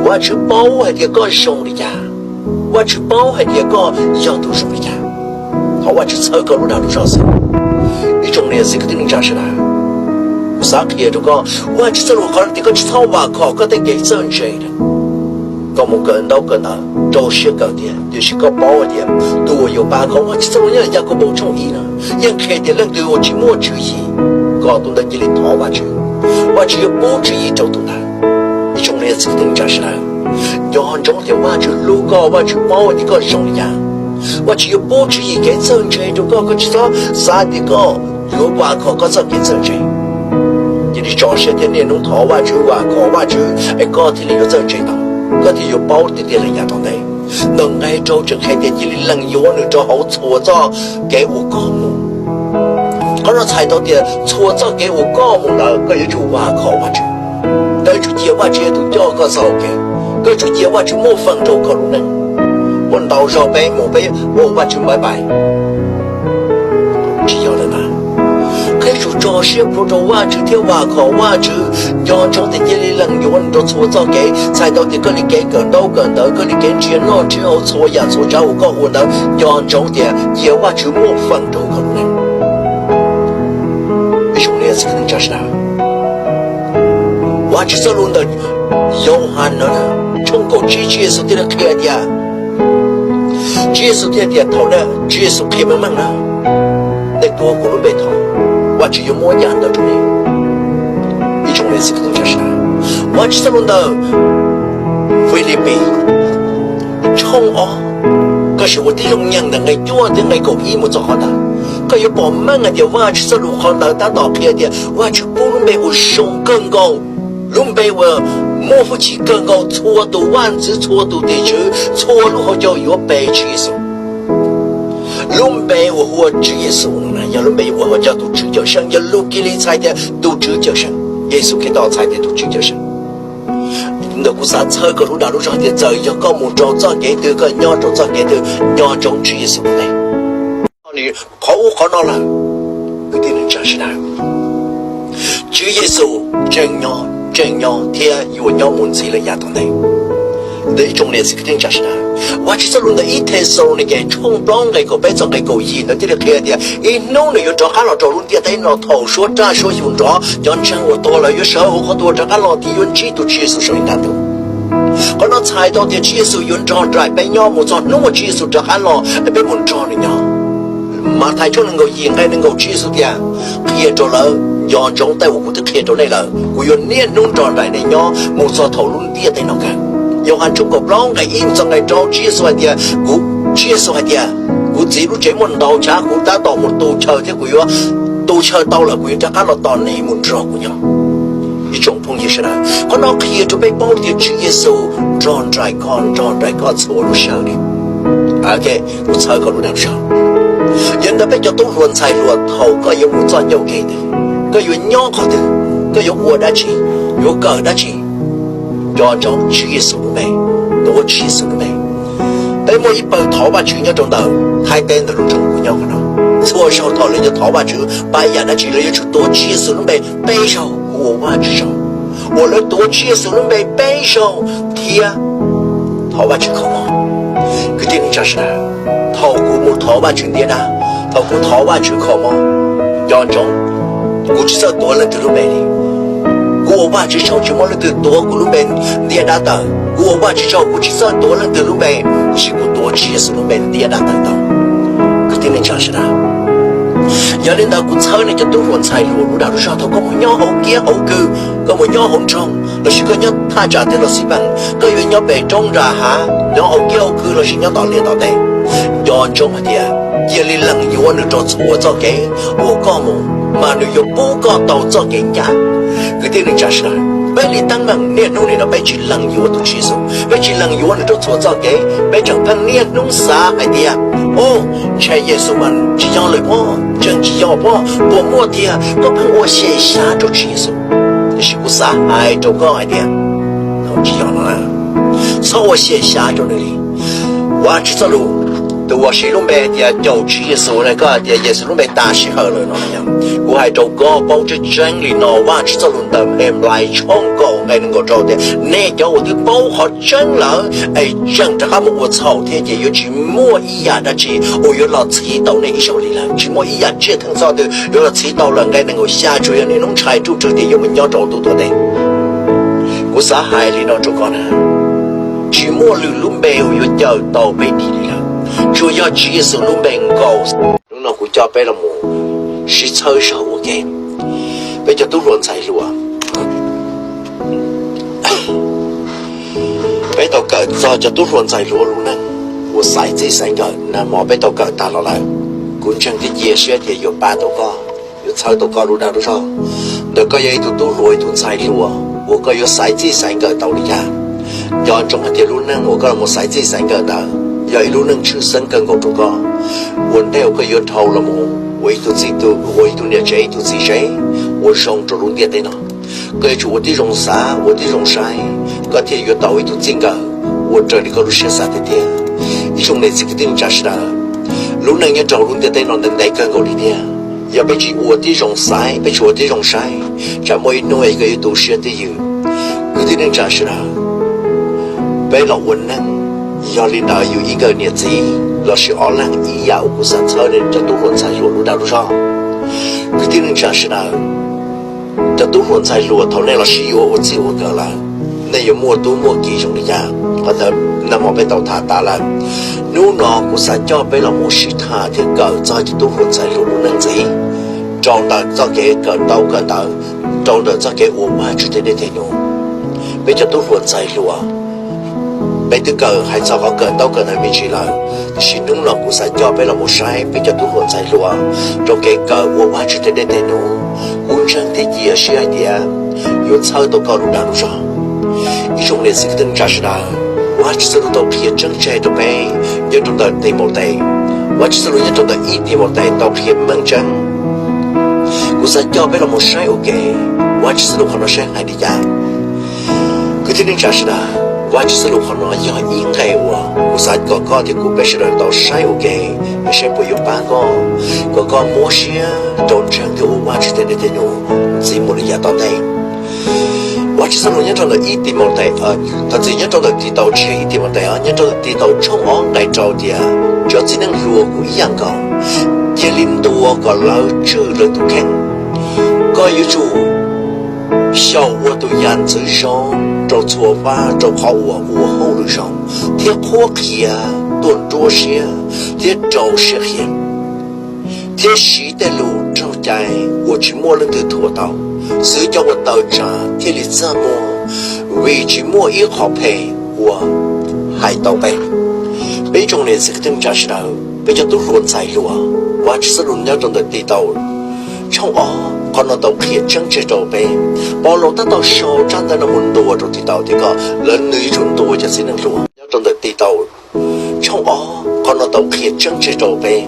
Vajtswv paub hais tias koj zoo li cas, Vajtswv paub hais tias koj yog tus zoo li cas. Thov Vajtswv txhawb koj lub dag lub zog xwb. Ib tsoom niam txiv kwv tij neej tsa sawv daws, kuv xav qhia rau koj, Vajtswv txoj lus qhov tias koj tsis txhob vam khom koj tej kev txawj ntse. Koj mus kawm ntaub kawm ntawv rau siab kawm tiag, tiam sis koj paub hais tias tus uas yuav pab koj, Vajtswv txoj lus nyob Yakaunpaus tshooj ib no yeej qhia tias leej twg uas tsis muaj tswv yim, kom tus ntawd cia li thov Vajtswv, Vajtswv yuav pub tswv yim rau tus ntawd. Ib tsoom niam txiv kwv tij neej tsa sawv daws, nco ntsoov tias Vajtswv hlub koj, Vajtswv paub tias koj zoo li cas. Vajtswv yuav pub tswv yim kev txawj ntse rau koj, koj tsis txhob xav tias koj yuav vam khom koj txoj kev txawj ntse. Cia li tso siab thiab niaj hnub thov Vajtswv, vam khom Vajtswv es koj thiaj li yuav txawj ntse tau, koj thiaj yuav paub tiag tiag li yav tom ntej. Ntawm nqe rau tseem qhia tias cia li lees yuav nws rau hauv txhua txoj kev uas koj mus. Qhov no txhais tau tias txhua txoj kev uas koj mus ntawd koj yuav tsum vam khom Vajtswv. Koj yuav tsum cia Vajtswv yog tus coj koj txoj hau kev, koj yuav tsum cia Vajtswv muaj feem rau koj lub neej. Muaj ntau zaug peb mus peb ua Vajtswv pais pais, tsis yog lawm ntag. Koj yuav tsum tso siab plhuav rau Vajtswv thiab vam khom Vajtswv. Nco ntsoov tias cia li lees yuav nws rau txhua txoj kev, txhais tau tias koj li kev kawm ntaub kawm ntawv, koj li kev nrhiav noj nrhiav haus, txhua yam txhua tsav uas koj ua ntawd, nco ntsoov tias cia Vajtswv muaj feem rau koj lub neej. Ib zaug li txhua tus neej tsa sawv daws, Vajtswv txoj lus ntawm Yauhas no, tshooj kaum tsib, Tswv Yexus thiaj li qhia tias, Tswv Yexus thiaj tias thaum ntawd Tswv Yexus qhia meej meej na, nej tuav kuv lub npe thov, Vajtswv yuav muab yam ntawd rau nej. Ib tsoom niam txiv kwv tij neej tsa sawv daws, Vajtswv txoj lus ntawm Filipis tshooj ob, koj sim ua tib zoo nyeem ntawm nqe cuaj thiab nqe kaum ib mus txog qhov ntawd, koj yuav pom meej hais tias Vajtswv txoj lus qhov ntawd tab tom qhia tias Vajtswv pub lub npe uas zoo kawg nkaus, lub npe uas muaj hwj chim kawg nkaus, txhua tus vaj ntxwv, txhua tus tim tswv, txhua lub hauv caug yuav pe Tswv Yexus. Lub npe uas hu ua Tswv Yexus no na yog lub npe uas ua cov tus Tswv Cawmseej, yog lus Kilis txhais tias tus Tswv Cawmseej, Yexus Khetos txhais tias tus Tswv Cawmseej. Ntawm kuv xav txhawb koj lub dag lub zog tias txawm yog koj mus rau txoj kev twg, koj nyob rau txoj kev twg, nco ntsoov Tswv Yexus lub npe. Qhov ub qhov no lawm, kwv tij neej tsa sawv daws, Tswv Yexus tseem nyob, tseem nyob thiab yuav nyob mus ntxiv lawm yav tom ntej. Ntawm ib tsoom niam txiv kwv tij neej tsa sawv daws, Vajtswv txoj lus ntawm ib Thexalaunikes tshooj plaub nqe kaum peb txog nqe kaum yim ntawd thiaj li qhia tias ib hnub nws yuav rov qab los rau lub ntiaj teb no thaum suab raj suab xyu nrov, cov ntseeg uas tuag lawm yuav sawv hauv qhov tuag rov qab los thiab yuav ntsib tus Tswv Yexus saum ib nta tus. Qhov no txhais tau tias Tswv Yexus yuav nrog nraim peb nyob mus txog hnub uas Tswv Yexus rov qab los es peb mus nrog nws nyob. Mathais tshooj nees nkaum yim nqe nees nkaum Tswv Yexus tias, qhia rau lawv, nco ntsoov tej uas kuv twb qhia rau nej lawm, kuv yuav niaj hnub nrog nraim nej nyob mus txog thaum lub ntiaj teb no kawg. Yauhas tshooj kaum plaub nqe ib mus txog nqe rau Tswv Yexus hais tias, kuv, Tswv Yexus hais tias, kuv Txiv lub tsev muaj ntau tsav, kuv tab tom mus tu chaw thiab kuv yuav tu chaw tau lawm kuv yuav rov qab los tos nej mus nrog kuv nyob. Ib tsoom phooj ywg sawv daws, qhov no qhia rau peb paub tias Tswv Yexus nrog nraim koj, nrog nraim koj txhua lub sij hawm li. Kuv txhawb koj lub dag zog. Yog ntawd peb cov tub hluas ntxhais hluas, thaum koj yuav mus txoj ncauj kev twg, koj yuav nyob qhov twg, koj yuav ua dab tsi, yuav kawm dab tsi, nco ntsoov Tswv Yexus lub npe, tuav Tswv Yexus lub npe. Peb muaj ib pawg thov Vajtswv nyob rau ntawm Thaib teb ntawm lub nroog kuv nyob qhov no. Txhua zaug thaum lawv yuav thov Vajtswv pab yam dab tsi, lawv yuav tsum tuav Tswv Yexus lub npe peb zaug, kuv ua Vajtswv tsaug uas lawv tuav Tswv Yexus lub npe peb zaug thiab thov Vajtswv kho mob. Kwv tij neej tsa sawv daws, thaum kuv mus thov Vajtswv ntiab dab, thaum kuv thov Vajtswv kho mob, nco ntsoov, kuv tsis txawj tuav leej twg lub npe li. Kuv ua Vajtswv tsaug tsis muaj leej twg tuav kuv lub npe ntiab dab tawm. Kuv ua Vajtswv tsaug kuv tsis txawj tuav leej twg lub npe, tiam sis kuv tuav Tswv Yexus lub npe ntiab dab tawm tau. Kwv tij neej tsa sawv daws, yog li ntawd kuv txhawb nej cov tub hluas ntxhais hluas lub dag lub zog, thaum koj mus nyob hauv kiab hauv kws, koj mus nyob hauv nroog lossis koj nyob thaj tsam twg los xij peem, koj yuav nyob pem roob nram hav, nyob hauv kiab hauv kws lossis nyob tom liaj tom teb, nco ntsoov hais tias cia li lees yuav nws rau txhua txoj kev uas koj mus, mas nws yuav pub koj tau txoj kev ncaj. Kwv tij neej tsa sawv daws, peb li teeb meem niaj hnub nim no peb tsis lees yuav tus Tswv Yexus, peb tsis lees yuav nws rau txhua txoj kev, peb tseem pheej niaj hnub xav hais tias, o, ntshe Yexus mas tsis yog lawm pob, tseem tsis yog pob, puas muaj tiag, koj pheej ua xyem xyav rau Tswv Yexus. Tiam sis kuv xav hais rau koj hais tias, tsis yog no, txhob ua xyem xyav rau nws li. Vajtswv txoj lus, tus uas siv lub npe tias caum Tswv Yexus ne, koj hais tias Yexus lub npe tas sij hawm lawm no, kuv hais rau koj paub tseeb tseeb li no, Vajtswv txoj lus ntawm Henplais tshooj kaum nqe nees nkaum rau tias, nej cov uas twb paub qhov tseeb lawm es tseem rov qab mus ua txhaum thiab ces yuav tsis muaj ib yam dab tsi uas yuav los txhiv tau nej ib zaug li lawm, tsis muaj ib yam tsiaj theej txhoj twg yuav los txhiv tau lawm. Nqe nees nkaum xya, tsuas yog niaj hnub ntshai ruj rwg tias yuav mus nyob rau tub tuam teb. Kuv xav hais li no rau koj na, tsis muaj lwm lub npe uas yuav cawm tau peb li lawm, tsuas yog Tswv Yexus lub npe nkaus. Hnub no kuv coj peb los mus sib txhawb zog ua ke. Peb cov tub hluas ntxhais hluas, peb tau kawm txog cov tub hluas ntxhais hluas lub neej uas xaiv txij xaiv nkawm, nag hmo peb tau kawm tas los lawm. Kuv ntseeg thiab cia siab tias yuav pab tau koj, yuav txhawb tau koj lub dag lub zog. Ntawm koj yog ib tug tub hluas ib tug ntxhais hluas uas koj yuav xaiv txij xaiv nkawm tau li cas, nco ntsoov hais tias lub neej uas koj los mus xaiv txij xaiv nkawm ntawd yog ib lub neej tshwj xeeb kawg nkaus rau koj. Ua ntej uas koj yuav dhau los mus ua ib tug txij tug, ua ib tug niam tsev ib tug txiv tsev uas zoo rau lub ntiaj teb no, koj yuav tsum ua tib zoo xav ua tib zoo saib, koj thiaj yuav tau ib tug txij nkawm uas raws li koj lub siab xav tiag tiag. Ib tsoom niam txiv kwv tij neej tsa sawv daws, lub neej nyob rau lub ntiaj teb no ntev ntev kawg nkaus li thiab. Yog peb tsis ua tib zoo xaiv, peb tsis ua tib zoo saib, tsam muaj ib hnub koj yuav tu siab twj ywm. Kwv tij neej tsa sawv daws, peb los ua neej, yog li ntawd yus ib nkawm niam txiv lossis ob leeg ib yam uas kuv xav txhawb nej cov tub hluas ntxhais hluas lub dag lub zog. Kwv tij neej tsa sawv daws, cov tub hluas ntxhais hluas, thaum nej los sib yuav ua txij ua nkawm lawm, Nej yuav muaj tub muaj ki zoo li cas? Qhov ntawd nag hmo peb tau tham tas lawm. Hnub no kuv xav coj peb los mus sib tham thiab kawm txog cov tub hluas ntxhais hluas lub neej ntxiv rau ntawm txoj kev kawm ntaub kawm ntawv, rau ntawm txoj kev ua Vajtswv tej dej tej num. Peb cov tub hluas ntxhais hluas, peb twb kawm hais txog qhov kawm ntaub kawm ntawv me ntsis lawm, tiam sis hnub no kuv xav coj peb los mus saib peb cov tub hluas ntxhais hluas rau kev kawm ua Vajtswv tej dej tej num. Kuv ntseeg thiab cia siab hais tias yuav txhawb tau koj lub dag lub zog. Ib tsoom niam txiv kwv tij neej tsa sawv daws, Vajtswv txoj lus tau qhia tseeb tseg rau peb nyob rau ntawm Timautes. Vajtswv txoj lus nyob rau ntawm ib Timautes tau qhia meej tseeb. Kuv xav coj peb los mus saib ua ke Vajtswv txoj lus qhov no saib hais li cas. Kwv tij neej tsa sawv daws, Vajtswv txoj lus qhov no yog ib nqe uas kuv xav kom koj thiab kuv peb sawv daws tau saib ua ke, saib puas yuav pab koj, kom koj muab siab rau ntseeg thiab ua Vajtswv tej dej tej num ntxiv mus li yav tom ntej. Vajtswv txoj lus nyob rau ntawm ib Timautes, thov txim, nyob rau ntawm Titaus tshiab ib Timautes, nyob rau ntawm Titaus tshooj ob nqe rau tias, cov txiv neej hluas kuj ib yam nkaus, cia li ntuas kom lawv tswj lawv tus kheej. Koj yuav tsum xyaum ua tus yam ntxwv zoo rau txhua fab rau qhov uas ua hauj lwm zoo, thiab qhuab qhia, tuaj nruab siab thiab rau siab qhia, thiab siv tej lus raug cai uas tsis muaj leej twg thuam tau, xwv cov uas tawm tsam thiaj li txaj muag, vim tsis muaj ib qho phem uas hais tau peb. Peb tsoom niam txiv kwv tij neej tsa sawv daws, peb cov tub hluas ntxhais hluas, Vajtswv txoj lus nyob rau ntawm Titaus tshooj ob qhov no tau qhia tseeb tseg rau peb. Paulus tab tom sau tsab ntawv no mus ntuas rau Titaus tias kom lawv, nws yuav tsum ntuas cov txiv neej hluas. Nyob rau ntawm Titaus tshooj ob qhov no tau qhia tseeb tseg rau peb.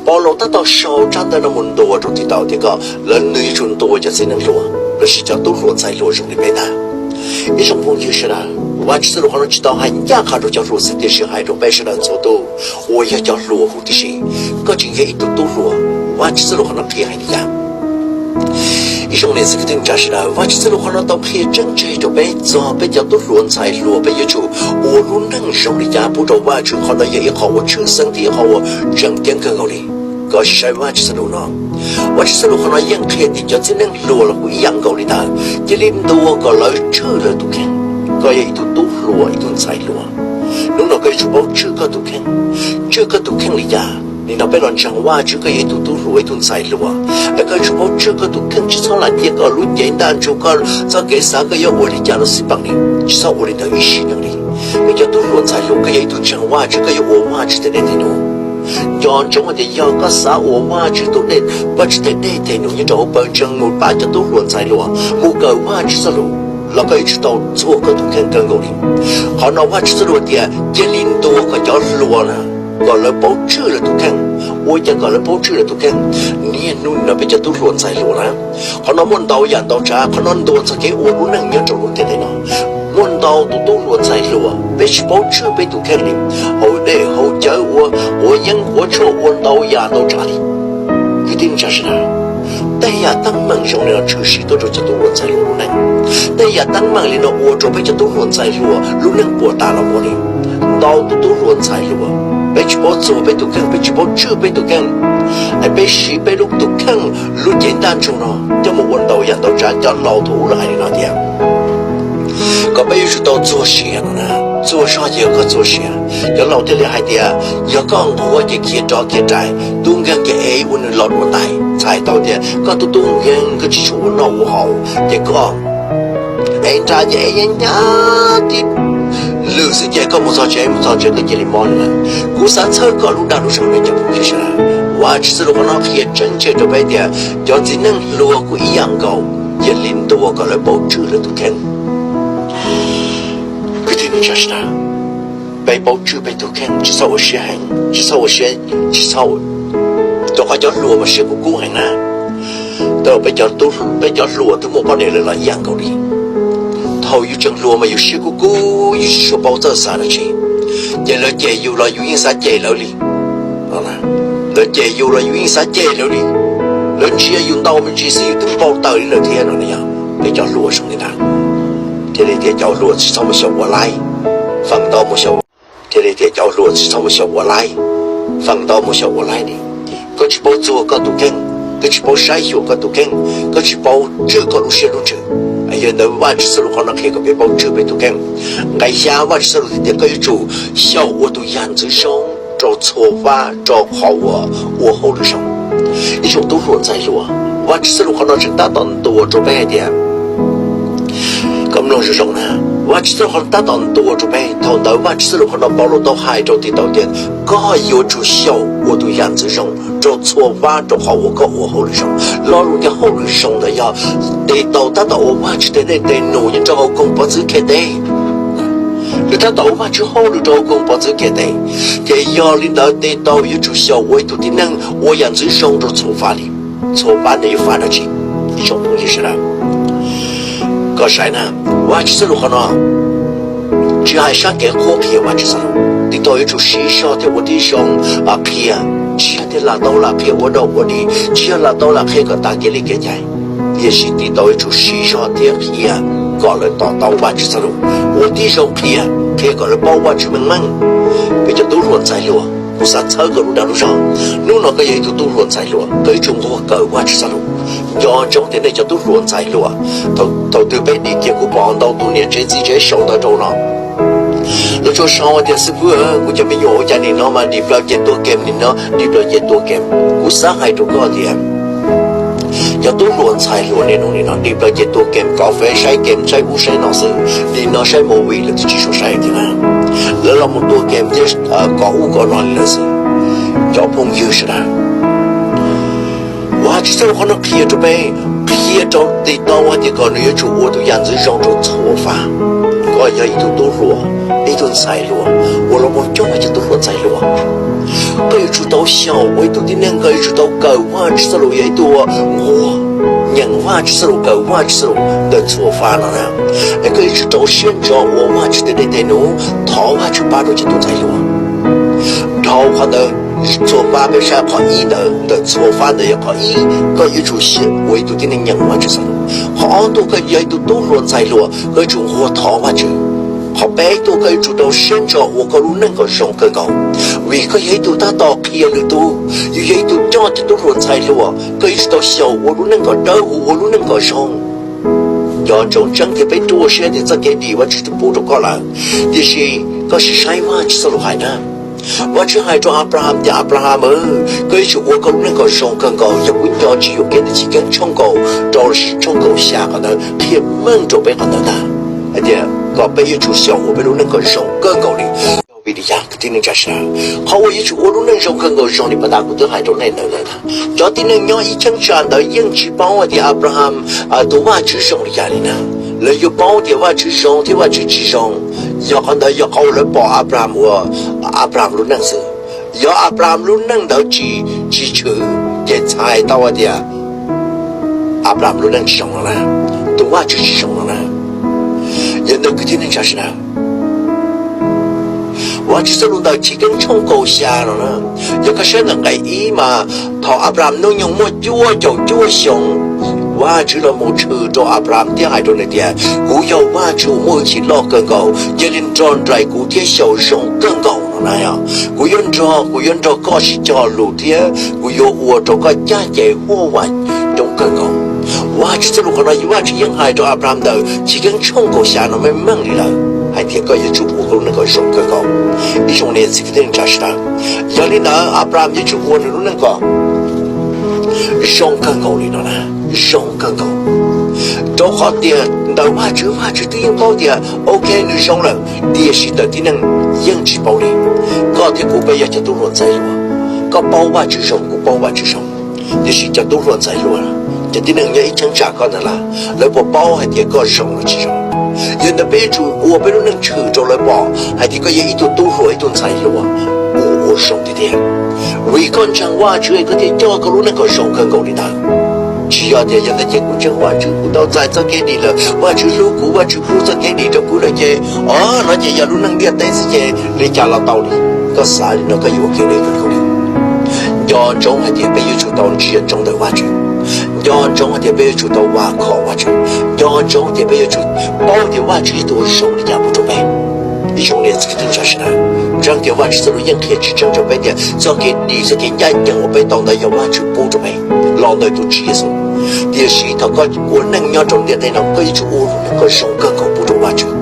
Paulus tab tom sau tsab ntawv no mus ntuas rau Titaus tias kom lawv, nws yuav tsum ntuas cov txiv neej hluas lossis cov tub hluas ntxhais hluas zoo li peb ntag. Ib tsoom phooj ywg sawv daws, Vajtswv txoj lus qhov no tsis tau hais ncaj qha rau cov hluas xwb tiam sis hais rau peb sawv daws txhua tus uas yog cov hluas huv tib si. Koj tseem yog ib tug tub hluas, Vajtswv txoj lus qhov no qhia hais li cas? Ib tsoom niam txiv kwv tij neej tsa sawv daws, Vajtswv txoj lus qhov no tau qhia tseeb tseg rau peb txog peb cov tub hluas ntxhais hluas peb yuav tsum ua lub neej zoo li cas pub rau Vajtswv. Qhov no yog ib qho uas tshwj xeeb thiab ib qho uas tseem ceeb kawg nkaus li. Koj sim saib Vajtswv txoj lus no, Vajtswv txoj lus qhov no yeej qhia tias cov txiv neej hluas los kuj ib yam nkaus li ntawd, cia li ntuas kom lawv tswj lawv tus kheej. Koj yog ib tug tub hluas, ib tug ntxhais hluas, hnub no koj yuav tsum paub tswj koj tus kheej. Tswj koj tus kheej li cas? Nim no peb los ntseeg Vajtswv, koj yog ib tug tub hluas, ib tug ntxhais hluas, es koj yuav tsum paub tswj koj tus kheej, tsis txhob lam cia koj lub cev ntaj ntsug, koj txoj kev xav koj yuav ua li cas los xij peem li, tsis txhob ua li ntawd ib sim neej li. Koj cov tub hluas ntxhais hluas, koj yog ib tug ntseeg Vajtswv, koj yuav ua Vajtswv tej dej tej num. Nco ntsoov hais tias yog koj xav ua Vajtswv tus dej, Vajtswv tej dej tej num nyob rau hauv pawg ntseeg mus pab cov tub hluas ntxhais hluas mus kawm Vajtswv txoj lus los koj yuav tsum tau txuag koj tus kheej kawg nkaus li. Qhov no Vajtswv txoj lus tias cia li ntuas kom cov hluas na, kom lawv paub tswj lawv tus kheej. Ua cas kom lawv paub tswj lawv tus kheej? Niaj hnub no peb cov tub hluas ntxhais hluas na, qhov no muaj ntau yam ntau tsav, qhov no ntuas txog kev ua lub neej nyob rau lub ntiaj teb no. Muaj ntau tus tub hluas ntxhais hluas peb tsis paub tswj peb tus kheej li, haus dej haus cawv ua, quav yeeb quav tshuaj ua ntau yam ntau tsav li. Kwv tij neej tsa sawv daws, tej yam teeb meem zoo li no tshwm sim tuaj rau cov tub hluas ntxhais hluas lub neej. Tej yam teeb meem li no ua rau peb cov tub hluas ntxhais hluas lub neej puas tas los mus li. Ntau tus tub hluas ntxhais hluas, peb tsis paub txuag peb tus kheej, peb tsis paub tswj peb tus kheej, es peb siv peb lub tus kheej lub cev ntaj ntsug no coj mus ua ntau yam ntau tsav. Cov laus thaum ub lawv hais li no tias kom peb yuav tsum tau txuag sia no na, txuag zog ces yog koj txuag sia. Cov laus thiaj li hais tias yog koj nquag ces khiav rov khiav rais, tub nkeeg ces ev ua nws los dua ntais. Txhais tau tias koj tub tub nkeeg, koj tsis tshua ua noj ua haus ces koj ev nra ces ev nyab nyab tib lwm xwb ces koj mus txog tsev, mus txog tsev koj cia li mob lawm. Kuv xav txhawb koj lub dag lub zog no cov phooj ywg sawv daws, Vajtswv txoj lus qhov no qhia tseeb tseg rau peb tias cov txiv neej hluas kuj ib yam nkaus, cia li ntuas kom lawv paub tswj lawv tus kheej. Kwv tij neej tsa sawv daws, peb paub tswj peb tus kheej, tsis txhob ua siab heev, tsis txhob ua siab, tsis txhob, rau qhov cov hluas mas siab kub kub heev na. Tau peb cov hluas twb muaj poj niam lawm los ib yam nkaus li. Thaum yus tseem hluas mas yus siab kub kub, yus tsis tshua paub txawj xav dab tsi, ces lawv cem yus los yus yeej xav cem lawv li. Lawv cem yus los yus yeej xav cem lawv li. Lawv ntsia yus ntau me ntsis xwb yus twb npau taws li lawm thiab no. Yog peb cov hluas zoo li ntawd, thiaj li tias cov hluas tsis txhob mus xyaum ua laib, feem ntau mus xyaum, thiaj li tias cov hluas tsis txhob mus xyaum ua laib, feem ntau mus xyaum ua laib li. Koj tsis paub txuag koj tus kheej, koj tsis paub saib xyuas koj tus kheej, koj tsis paub tswj koj lub siab lub ntsws, Yog li ntawd Vajtswv txoj lus qhov no qhia kom peb paub tswj peb tus kheej. Nqe xya Vajtswv txoj lus tias koj yuav tsum xyaum ua tus yam ntxwv zoo rau txhua fab rau qhov uas ua hauj lwm zoo. Ib tsoom tub hluas ntxhais hluas, Vajtswv txoj lus qhov no tseem tab tom ntuas rau peb hais tias, koj mloog zoo zoo na, Vajtswv txoj lus qhov no tab tom ntuas rau peb. Thaum ntawd Vajtswv txoj lus qhov no Paulus tau hais rau Titaus tias koj yuav tsum xyaum ua tus yam ntxwv zoo rau txhua fab rau qhov uas koj ua hauj lwm zoo. Lo lus tias hauj lwm zoo ntawd yog Titaus tab tom ua Vajtswv tes dej tes num nyob rau hauv koog pov txwv Khiav Tes. Nws tab tom ua Vajtswv hauj lwm rau hauv koog pov txwv Khiav Tes, ces yog li ntawd Titaus yuav tsum xyaum ua ib tug tib neeg ua yam ntxwv zoo rau txhua fab li. Txhua fab ntawd yog fab dab tsi? Ib tsoom phooj ywg sawv daws, koj saib na, Vajtswv txoj lus qhov no tsis hais sab kev qhuab qhia Vajtswv txoj lus. Titaus yuav tsum siv zog thiab ua tib zoo qhia, tsis yog tias lam tau lam qhia ua dog ua dig, tsis yog lam tau lam qhia kom tas kev li kev cai, tiam sis Titaus yuav tsum siv zog thiab qhia kom lawv to taub Vajtswv txoj lus, ua tib zoo qhia, qhia kom lawv paub Vajtswv meej meej. Peb cov tub hluas ntxhais hluas, kuv xav txhawb koj lub dag lub zog. Hnub no koj yog ib tug tub hluas ntxhais hluas, koj yuav tsum nquag kawm Vajtswv txoj lus. Nco ntsoov tias nej cov tub hluas ntxhais hluas, thaum twg peb dim kiag kuv pom ntau tus niam tsev txiv tsev sau ntawv rau no, lawv tsuas sau tias xib fwb, kuv cov me nyuam ua cas nim no mas dim plaws ces tua kem, nim no dim plaws ces tua kem. Kuv xav hais rau koj tias cov tub hluas ntxhais hluas niaj hnub nim no dim plaws ces tua kem, kov Fev saib kem, saib ub saib no xwb, nim no saib movie lawv twb tsis tshua saib thiab na. Lawv los mus tua kem thiab kov ub kov no li lawm xwb. Cov phooj ywg sawv daws, Vajtswv txoj lus qhov no qhia rau peb, qhia rau Titaus hais tias kom nws yuav tsum ua tus yam ntxwv zoo rau txhua fab. Koj yog ib tug tub hluas, ib tug ntxhais hluas uas los mus cuag cov tub hluas ntxhais hluas, koj yuav tsum tau xyaum ua ib tug tib neeg, koj yuav tsum tau kawm Vajtswv txoj lus, yog ib tug uas nquag nyeem Vajtswv txoj lus, kawm Vajtswv txoj lus ntawm txhua fab no na. Es koj yuav tsum rau siab ntso ua Vajtswv tes dej tes num, thov Vajtswv pab rau cov tub ntxhais hluas. Dhau qhov ntawd, txhua fab peb saib qhov ib ntawd, ntawm txhua fab ntawd yog qhov ib, koj yuav tsum ua ib tug tib neeg nyeem Vajtswv txoj lus. Qhov ob tuaj, koj yog ib tug tub hluas ntxhais hluas, koj yuav tsum nquag thov Vajtswv. Qhov peb tuaj, koj yuav tsum rau siab ntso ua koj lub neej kom zoo kawg nkaus, vim koj yog ib tug tab tom qhia lwm tus, yus yog ib tug coj cov tub hluas ntxhais hluas, koj yuav tsum tau xyaum ua lub neej kom dawb huv, ua lub neej kom zoo. Nco ntsoov tseeb tias peb ruaj siab tias txoj kev dim Vajtswv twb pub rau koj lawm, tiam sis koj sim saib Vajtswv txoj lus hais na. Vajtswv hais rau Abraham tias, Abraham, koj yuav tsum ua koj lub neej kom zoo kawg nkaus. Yog kuv nco tsis yuam kev ntawm Chiv Keeb tshooj kaum rau tshooj kaum xya, qhov ntawd qhia meej rau peb qhov ntawd ntag, hais tias kom peb yuav tsum xyaum ua peb lub neej kom zoo kawg nkaus li. Vim li cas kwv tij neej tsa sawv daws, qhov uas yuav tsum ua lub neej zoo kawg nkaus zoo li pas tas kuv twb hais rau nej ntawd lawm ntag. Cov tib neeg nyob ib cheeb tsam ntawd yeej tsis paub hais tias Abraham tus Vajtswv zoo li cas li na. Lawv yuav paub tias Vajtswv zoo thiab Vajtswv tsis zoo, yog qhov ntawd yog qhov uas lawv pom Abraham ua Abraham lub neej xwb. Yog Abraham lub neej ntawd tsis, tsis tshwm, ces txhais tau hais tias Abraham lub neej tsis zoo no na, tus Vajtswv tsis zoo no na. Yog ntawd kwv tij neej tsa sawv daws, Vajtswv txoj lus ntawm Chiv Keeb tshooj kaum xya no na, yog koj saib ntawm nqe ib mas, thaum Abraham hnub nyoog muaj cuaj caum cuaj xyoo, Vajtswv los mus tshwm rau Abraham thiab hais rau nws tias, kuv yog Vajtswv uas muaj hwj chim loj kawg nkaus, cia li nrog nraim kuv thiab xyaum zoo kawg nkaus no na. Kuv yuav nrog, kuv yuav nrog koj sib cog lus thiab kuv yuav ua rau koj caj ces huaj vam coob kawg nkaus. Vajtswv txoj lus qhov no Vajtswv yeej hais rau Abraham ntawm Chiv Keeb tshooj kaum xya no meej meej li lawm, hais tias koj yuav tsum ua koj lub neej kom zoo kawg nkaus. Ib tsoom niam txiv kwv tij neej tsa sawv daws, yog li ntawd Abraham yuav tsum ua nws lub neej kom zoo kawg nkaus li no na, zoo kawg nkaus. Rau qhov tias ntawm Vajtswv, Vajtswv twb yeej paub tias ok nws zoo lawm, tiam sis ntawm tib neeg yeej tsis paub li. Koj thiab kuv peb yog cov tub hluas ntxhais hluas, koj paub Vajtswv zoo, kuv paub Vajtswv zoo, tiam sis cov tub hluas ntxhais hluas, cov tib neeg nyob ib cheeb tsam koj ntawd lawm, lawv puas paub hais tias koj zoo los tsis zoo? Yog ntawd peb yuav tsum ua peb lub neej tshwm rau lawv pom hais tias koj yog ib tug tub hluas, ib tug ntxhais hluas uas ua zoo tiag tiag, vim koj ntseeg Vajtswv koj thiaj coj koj lub neej kom zoo kawg nkaus li ntawd. Tsis yog tias yog ntawd ces kuv ntseeg Vajtswv, kuv tau txais txoj kev dim lawm, Vajtswv hlub kuv, Vajtswv pub txoj kev dim rau kuv lawm ces, o, no ces yog lub neej ntiaj teb xwb ces li cas los tau li. Koj xav li no koj yuav ua kiag li kawg nkaus li. Nco ntsoov hais tias peb yuav tsum tau ntsia ntsoov ntawm Vajtswv. Nco ntsoov hais tias peb yuav tsum tau vam khom Vajtswv. Nco ntsoov tias peb yuav tsum paub tias Vajtswv yog tus uas zoo li cas pub rau peb. Ib tsoom niam txiv kwv tij neej tsa sawv daws, ntseeg tias Vajtswv txoj lus yeej qhia tseeb rau peb tias txoj kev dim, txoj kev ncaj ncees uas peb tau ntawd yog Vajtswv pub rau peb los ntawm tus Tswv Yexus. Tiam sis thaum koj ua neej nyob rau ntiaj teb no, koj yuav tsum ua lub neej koj zoo kawg nkaus pub rau Vajtswv.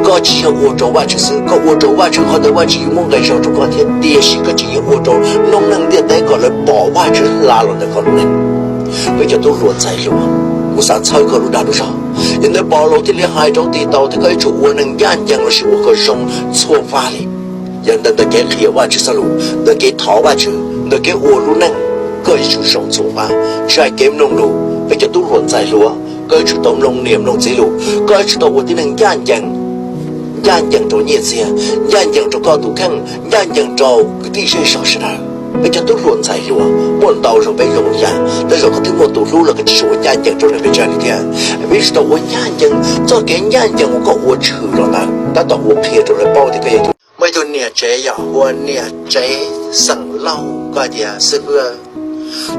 Koj tsis yog ua rau Vajtswv xwb, koj ua rau Vajtswv qhov ntawd Vajtswv yuav muab nqe zog rau koj thiab. Tiam sis koj tsis yog ua rau noob neej ntiaj teb kom lawv pom Vajtswv hla los ntawm koj lub neej. Peb cov tub hluas ntxhais hluas, kuv xav txhawb koj lub dag lub zog. Yog ntawd Paulus thiaj li hais rau Titus tias koj yuav tsum ua neeg ncaj ncees lossis ua kom zoo txhua faj li. Yog ntawm ntawm kev qhia Vajtswv txoj lus, ntawm kev thov Vajtswv, ntawm kev ua lub neej, koj yuav tsum zoo txhua faj. Tsis hais kev mloog lus, peb cov tub hluas ntxhais hluas, koj yuav tsum tau mloog niam mloog txiv lus, koj yuav tsum tau ua tib neeg ncaj ncees, ncaj ncees rau nyiaj txiag, ncaj ncees rau koj tus kheej, ncaj ncees rau kwv tij zej zog sawv daws. Peb cov tub hluas ntxhais hluas, muaj ntau zaus peb zoo li cas, tej zaum koj twb muaj tus hlub los koj tsis ua ncaj ncees rau nws pes tsawg li thiab. Peb yuav tsum tau ua ncaj ncees, txoj kev ncaj ncees uas koj ua tshwm los ntawd tab tom ua qhia rau lawv paub tias koj yog muaj ib tug niam tsev, yog ua niam tsev xeem Lauj, koj tias xib hwb,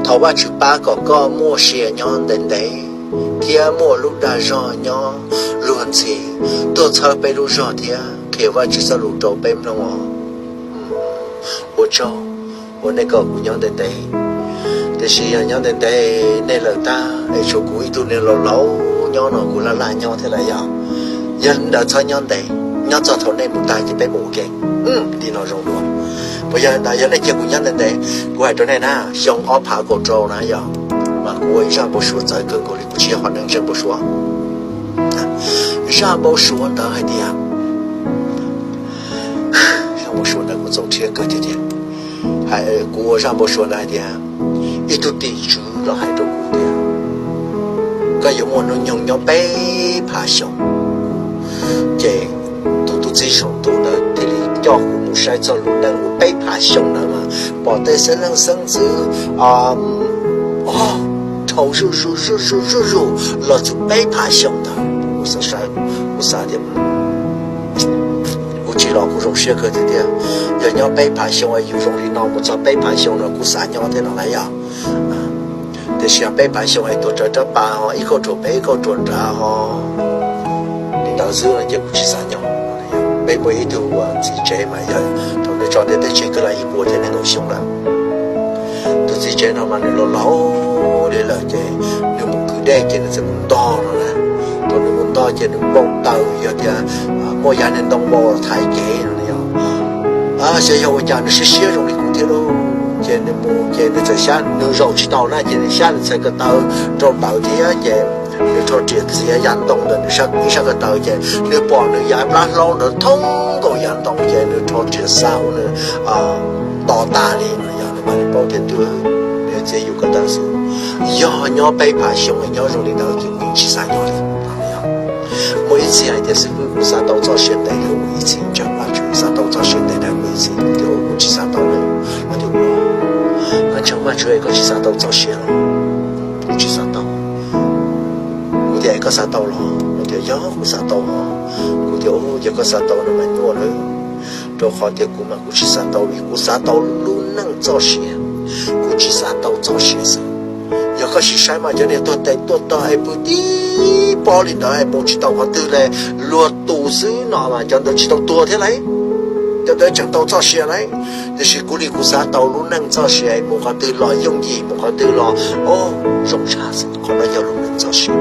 thaum Vajtswv pab kom koj muaj sia nyob ntev ntev thiab muaj lub dag zog nyob luag ntxhi, tuaj txhawb peb lub zog thiab qhia Vajtswv txoj lus rau peb mloog os. Ua tsaug uas nej kom kuv nyob ntev ntev, tiam sis yog nyob ntev ntev nej lawm tag es tshuav kuv ib tug niag laus laus nyob no, kuv laj laj nyob thiab lawm. Yog, yog li ntawd txhob nyob ntev, nyob txog thaum nej mus tag ces peb mus ua ke. Li no zoo dua. Puas yog li ntawd? Yog nej cia kuv nyob ntev ntev, kuv hais rau nej na, xyoo ob phav kaum rau na yog, mas kuv ua ib zaj npau suav txawv kawg nkaus li, kuv tsis yog qhov neeg ntseeg npau suav. Zaj npau suav ntawd hais tias, zaj npau suav ntawd kuv txaus rhiab kawg tiag tiag. Kuv ua zaj npau suav ntawd hais tias, ib tug tim tswv los hais rau kuv tias, koj yuav muaj hnub nyoog nyob peb phav xyoo. Ces tus tub txib saum ntuj ntawd thiaj li coj kuv mus saib txog lub neej uas peb phav xyoo ntawd mas pom tej xeeb leej xeeb ntxwv dhau zuj zus zuj zus zuj zus los txog peb phav xyoo ntawd. Kuv xav, kuv xav tias kuv tsis los kuv zoo siab kawg tiag tiag. Yog nyob peb phav xyoo es yus zoo li no mus txog peb phav xyoo no kuv xav nyob thiab no na yog. Tiam sis yog peb phav xyoo es tuav rawv rab pas ho ib kauj ruam pem ib kauj ruam nrad ho li ntawd xwb no ces kuv tsis xav nyob. Peb muaj ib tug txiv tsev mas yog thaum nws tso ntiaj teb tseg kwv lam ib puas thiab nees nkaum xyoo lawm. Tus txiv tsev no mas nws laus laus li lawm ces nws mus kwv dej ces nws txawm mus ntog no na. Thaum nws mus ntog ces nws npau taws yog tias muaj yav niag ntoo vau thaiv kev no yog, xyov yog ua cas nws siab siab zoo li kuv thiab lauj. Ces nws mus ces nws txawm xyab, nws zaum tsis tau na ces nws xyab nws txhais ko taw rau ntawd thiab ces nws rho riam txiav yav ntoo ntawm nws ib sab ko taw ces nws pom nws yav plab hlaub ntawd thoob nkaus yav ntoo ces nws rho riam xa ua nws to tas li no yog nws mam li paub tias twb nws txiav yus ko taw xwb. Yog nyob peb phav xyoo nyob zoo li ntawd ces kuv tsis xav nyob li. Muaj ib txhia hais tias xib hwb kuv xav tau txoj sia ntev dhawv mus ib txhis, ntseeg Vajtswv xav tau txoj sia ntev dhawv mus ib txhis, kuv tias kuv tsis xav tau li. Tias ua, koj ntseeg Vajtswv es koj tsis xav tau txoj sia los? Kuv tsis xav tau. Kuv tias koj xav tau los? Nws tias yog kuv xav tau os. Kuv tias yog koj xav tau no mas nyuaj lawm, rau qhov tias kuv mas kuv tsis xav tau li, kuv xav tau lub neej txoj sia, kuv tsis xav tau txoj sia xwb. Yog koj sim saib mas cov niag tuag tes tuag taw es pw tib pob li ntawd es mus tsis tau qhov twg li, luag tus xwb no mas cov ntawd tsis tau tuag thiab lauj, cov ntawd tseem tau txoj sia lauj. Tiam sis kuv li kuv xav tau lub neej txoj sia es mus qhov twg los yooj yim, mus qhov twg los zoo tshaj xwb, qhov no yog lub neej txoj sia.